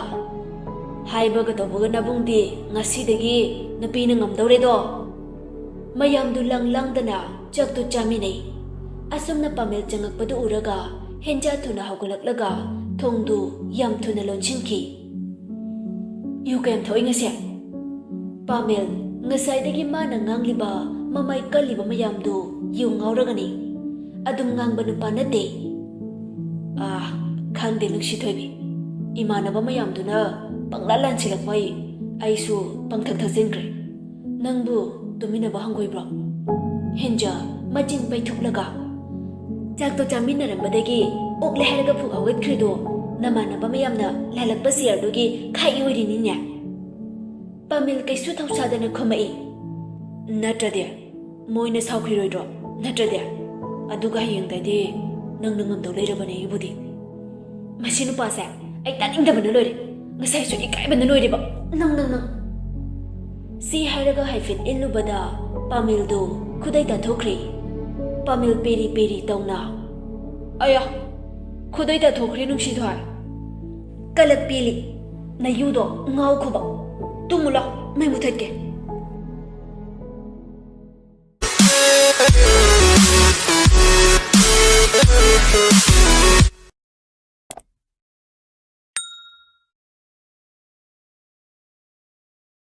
"ꯍꯥꯏꯕꯒ ꯇꯧꯕꯒ ꯅꯕꯨꯡꯗꯤ ꯉꯁꯤꯗꯒꯤ ꯅꯨꯄꯤꯅ ꯉꯝꯗꯧꯔꯦꯗꯣ꯫" ꯃꯌꯥꯝꯗꯨ ꯂꯪ ꯂꯪꯗꯅ ꯆꯥꯛꯇꯨ ꯆꯥꯃꯤꯟꯅꯩ꯫ ꯑꯁꯨꯝꯅ ꯄꯥꯃꯦꯜ ꯆꯪꯉꯛꯄꯗꯨ ꯎꯔꯒ ꯍꯦꯟꯖꯥ ꯊꯨꯅ ꯍꯧꯒꯠꯂꯛꯂꯒ ꯊꯣꯡꯗꯨ ꯌꯥꯝ ꯊꯨꯅ ꯂꯣꯟꯁꯤꯟꯈꯤ꯫ "ꯌꯨ ꯀꯌꯥꯝ ꯊꯛꯏ ꯉꯁꯤ?" ꯄꯥꯃꯦꯜ, ꯉꯁꯥꯏꯗꯒꯤ ꯃꯥꯅ ꯉꯥꯡꯂꯤꯕ ꯃꯃꯥꯏ ꯀꯜꯂꯤꯕ ꯃꯌꯥꯝꯗꯨ ꯌꯨ ꯉꯥꯎꯔꯒꯅꯤ꯫ ꯑꯗꯨꯝ ꯉꯥꯡꯕ ꯅꯨꯄꯥ ꯅꯠꯇꯦ꯫ "ꯑꯥ, ꯈꯪꯗꯦ ꯅꯨꯡꯁꯤꯊꯣꯏꯕꯤ, ꯏꯃꯥꯟꯅꯕ ꯃꯌꯥꯝꯗꯨꯅ ꯄꯪꯂꯥ ꯂꯥꯟꯁꯤꯜꯂꯛꯄꯩ ꯑꯩꯁꯨ ꯄꯪꯊꯛ ꯊꯛꯆꯤꯟꯈ꯭ꯔꯦ꯫ ꯅꯪꯕꯨ ꯇꯨꯃꯤꯟꯅꯕ ꯍꯪꯒꯣꯏꯕ꯭ꯔꯣ?" ꯍꯦꯟꯖꯥ ꯃꯆꯤꯟ ꯄꯩꯊꯨꯞꯂꯒ, "ꯆꯥꯛꯇꯣ ꯆꯥꯃꯤꯟꯅꯔꯝꯕꯗꯒꯤ ꯑꯣꯛꯂꯦ ꯍꯥꯏꯔꯒ ꯐꯨꯛ ꯍꯧꯒꯠꯈ꯭ꯔꯤꯗꯣ ꯅꯃꯥꯟꯅꯕ ꯃꯌꯥꯝꯅ ꯂꯥꯜꯂꯛꯄ ꯆꯤꯌꯔꯗꯨꯒꯤ ꯈꯥꯏ ꯑꯣꯏꯔꯤꯅꯤꯅꯦ꯫ ꯄꯥꯃꯤꯜ ꯀꯩꯁꯨ ꯊꯧꯁꯥꯗꯅ ꯈꯨꯝꯃꯛꯏ꯫ ꯅꯠꯇ꯭ꯔꯗꯤ ꯃꯣꯏꯅ ꯁꯥꯎꯈꯤꯔꯣꯏꯗ꯭ꯔꯣ? ꯅꯠꯇ꯭ꯔꯗꯤ? ꯑꯗꯨꯒ ꯍꯌꯦꯡꯗꯩꯗꯤ ꯅꯪꯅ ꯉꯝꯗꯧ ꯂꯩꯔꯕꯅꯦ ꯑꯩꯕꯨꯗꯤ꯫ ꯃꯁꯤ ꯅꯨꯄꯥꯁꯦ ꯑꯩ ꯇꯥꯅꯤꯡꯗꯕꯅ ꯂꯣꯏꯔꯦ꯫ ꯉꯁꯥꯏꯁꯨ ꯏꯀꯥꯏꯕꯅ ꯂꯣꯏꯔꯦꯕ꯫ ꯅꯪ, ꯅꯪ, ꯅꯪ꯫ ꯁꯤ ꯍꯥꯏꯔꯒ ꯍꯥꯏꯐꯦꯠ ꯏꯜꯂꯨꯕꯗ ꯄꯥꯃꯤꯜꯗꯨ ꯈꯨꯗꯩ ꯇꯥꯊꯣꯛꯈ꯭ꯔꯦ꯫ ꯄꯥꯃꯤꯜ ꯄꯦꯔꯤ ꯄꯦꯔꯤ ꯇꯧꯅ, "ꯑꯌꯥ, ꯈꯨꯗꯩ ꯇꯥꯊꯣꯛꯈ꯭ꯔꯦ ꯅꯨꯡꯁꯤꯊꯣꯏ꯫ ꯀꯂꯛ ꯄꯦꯜꯂꯤ꯫ ꯅꯌꯨꯗꯣ ꯉꯥꯎꯈꯣꯕ꯫ ꯇꯨꯝꯃꯨ ꯂꯥꯎ, ꯃꯩ ꯃꯨꯊꯠꯀꯦ꯫"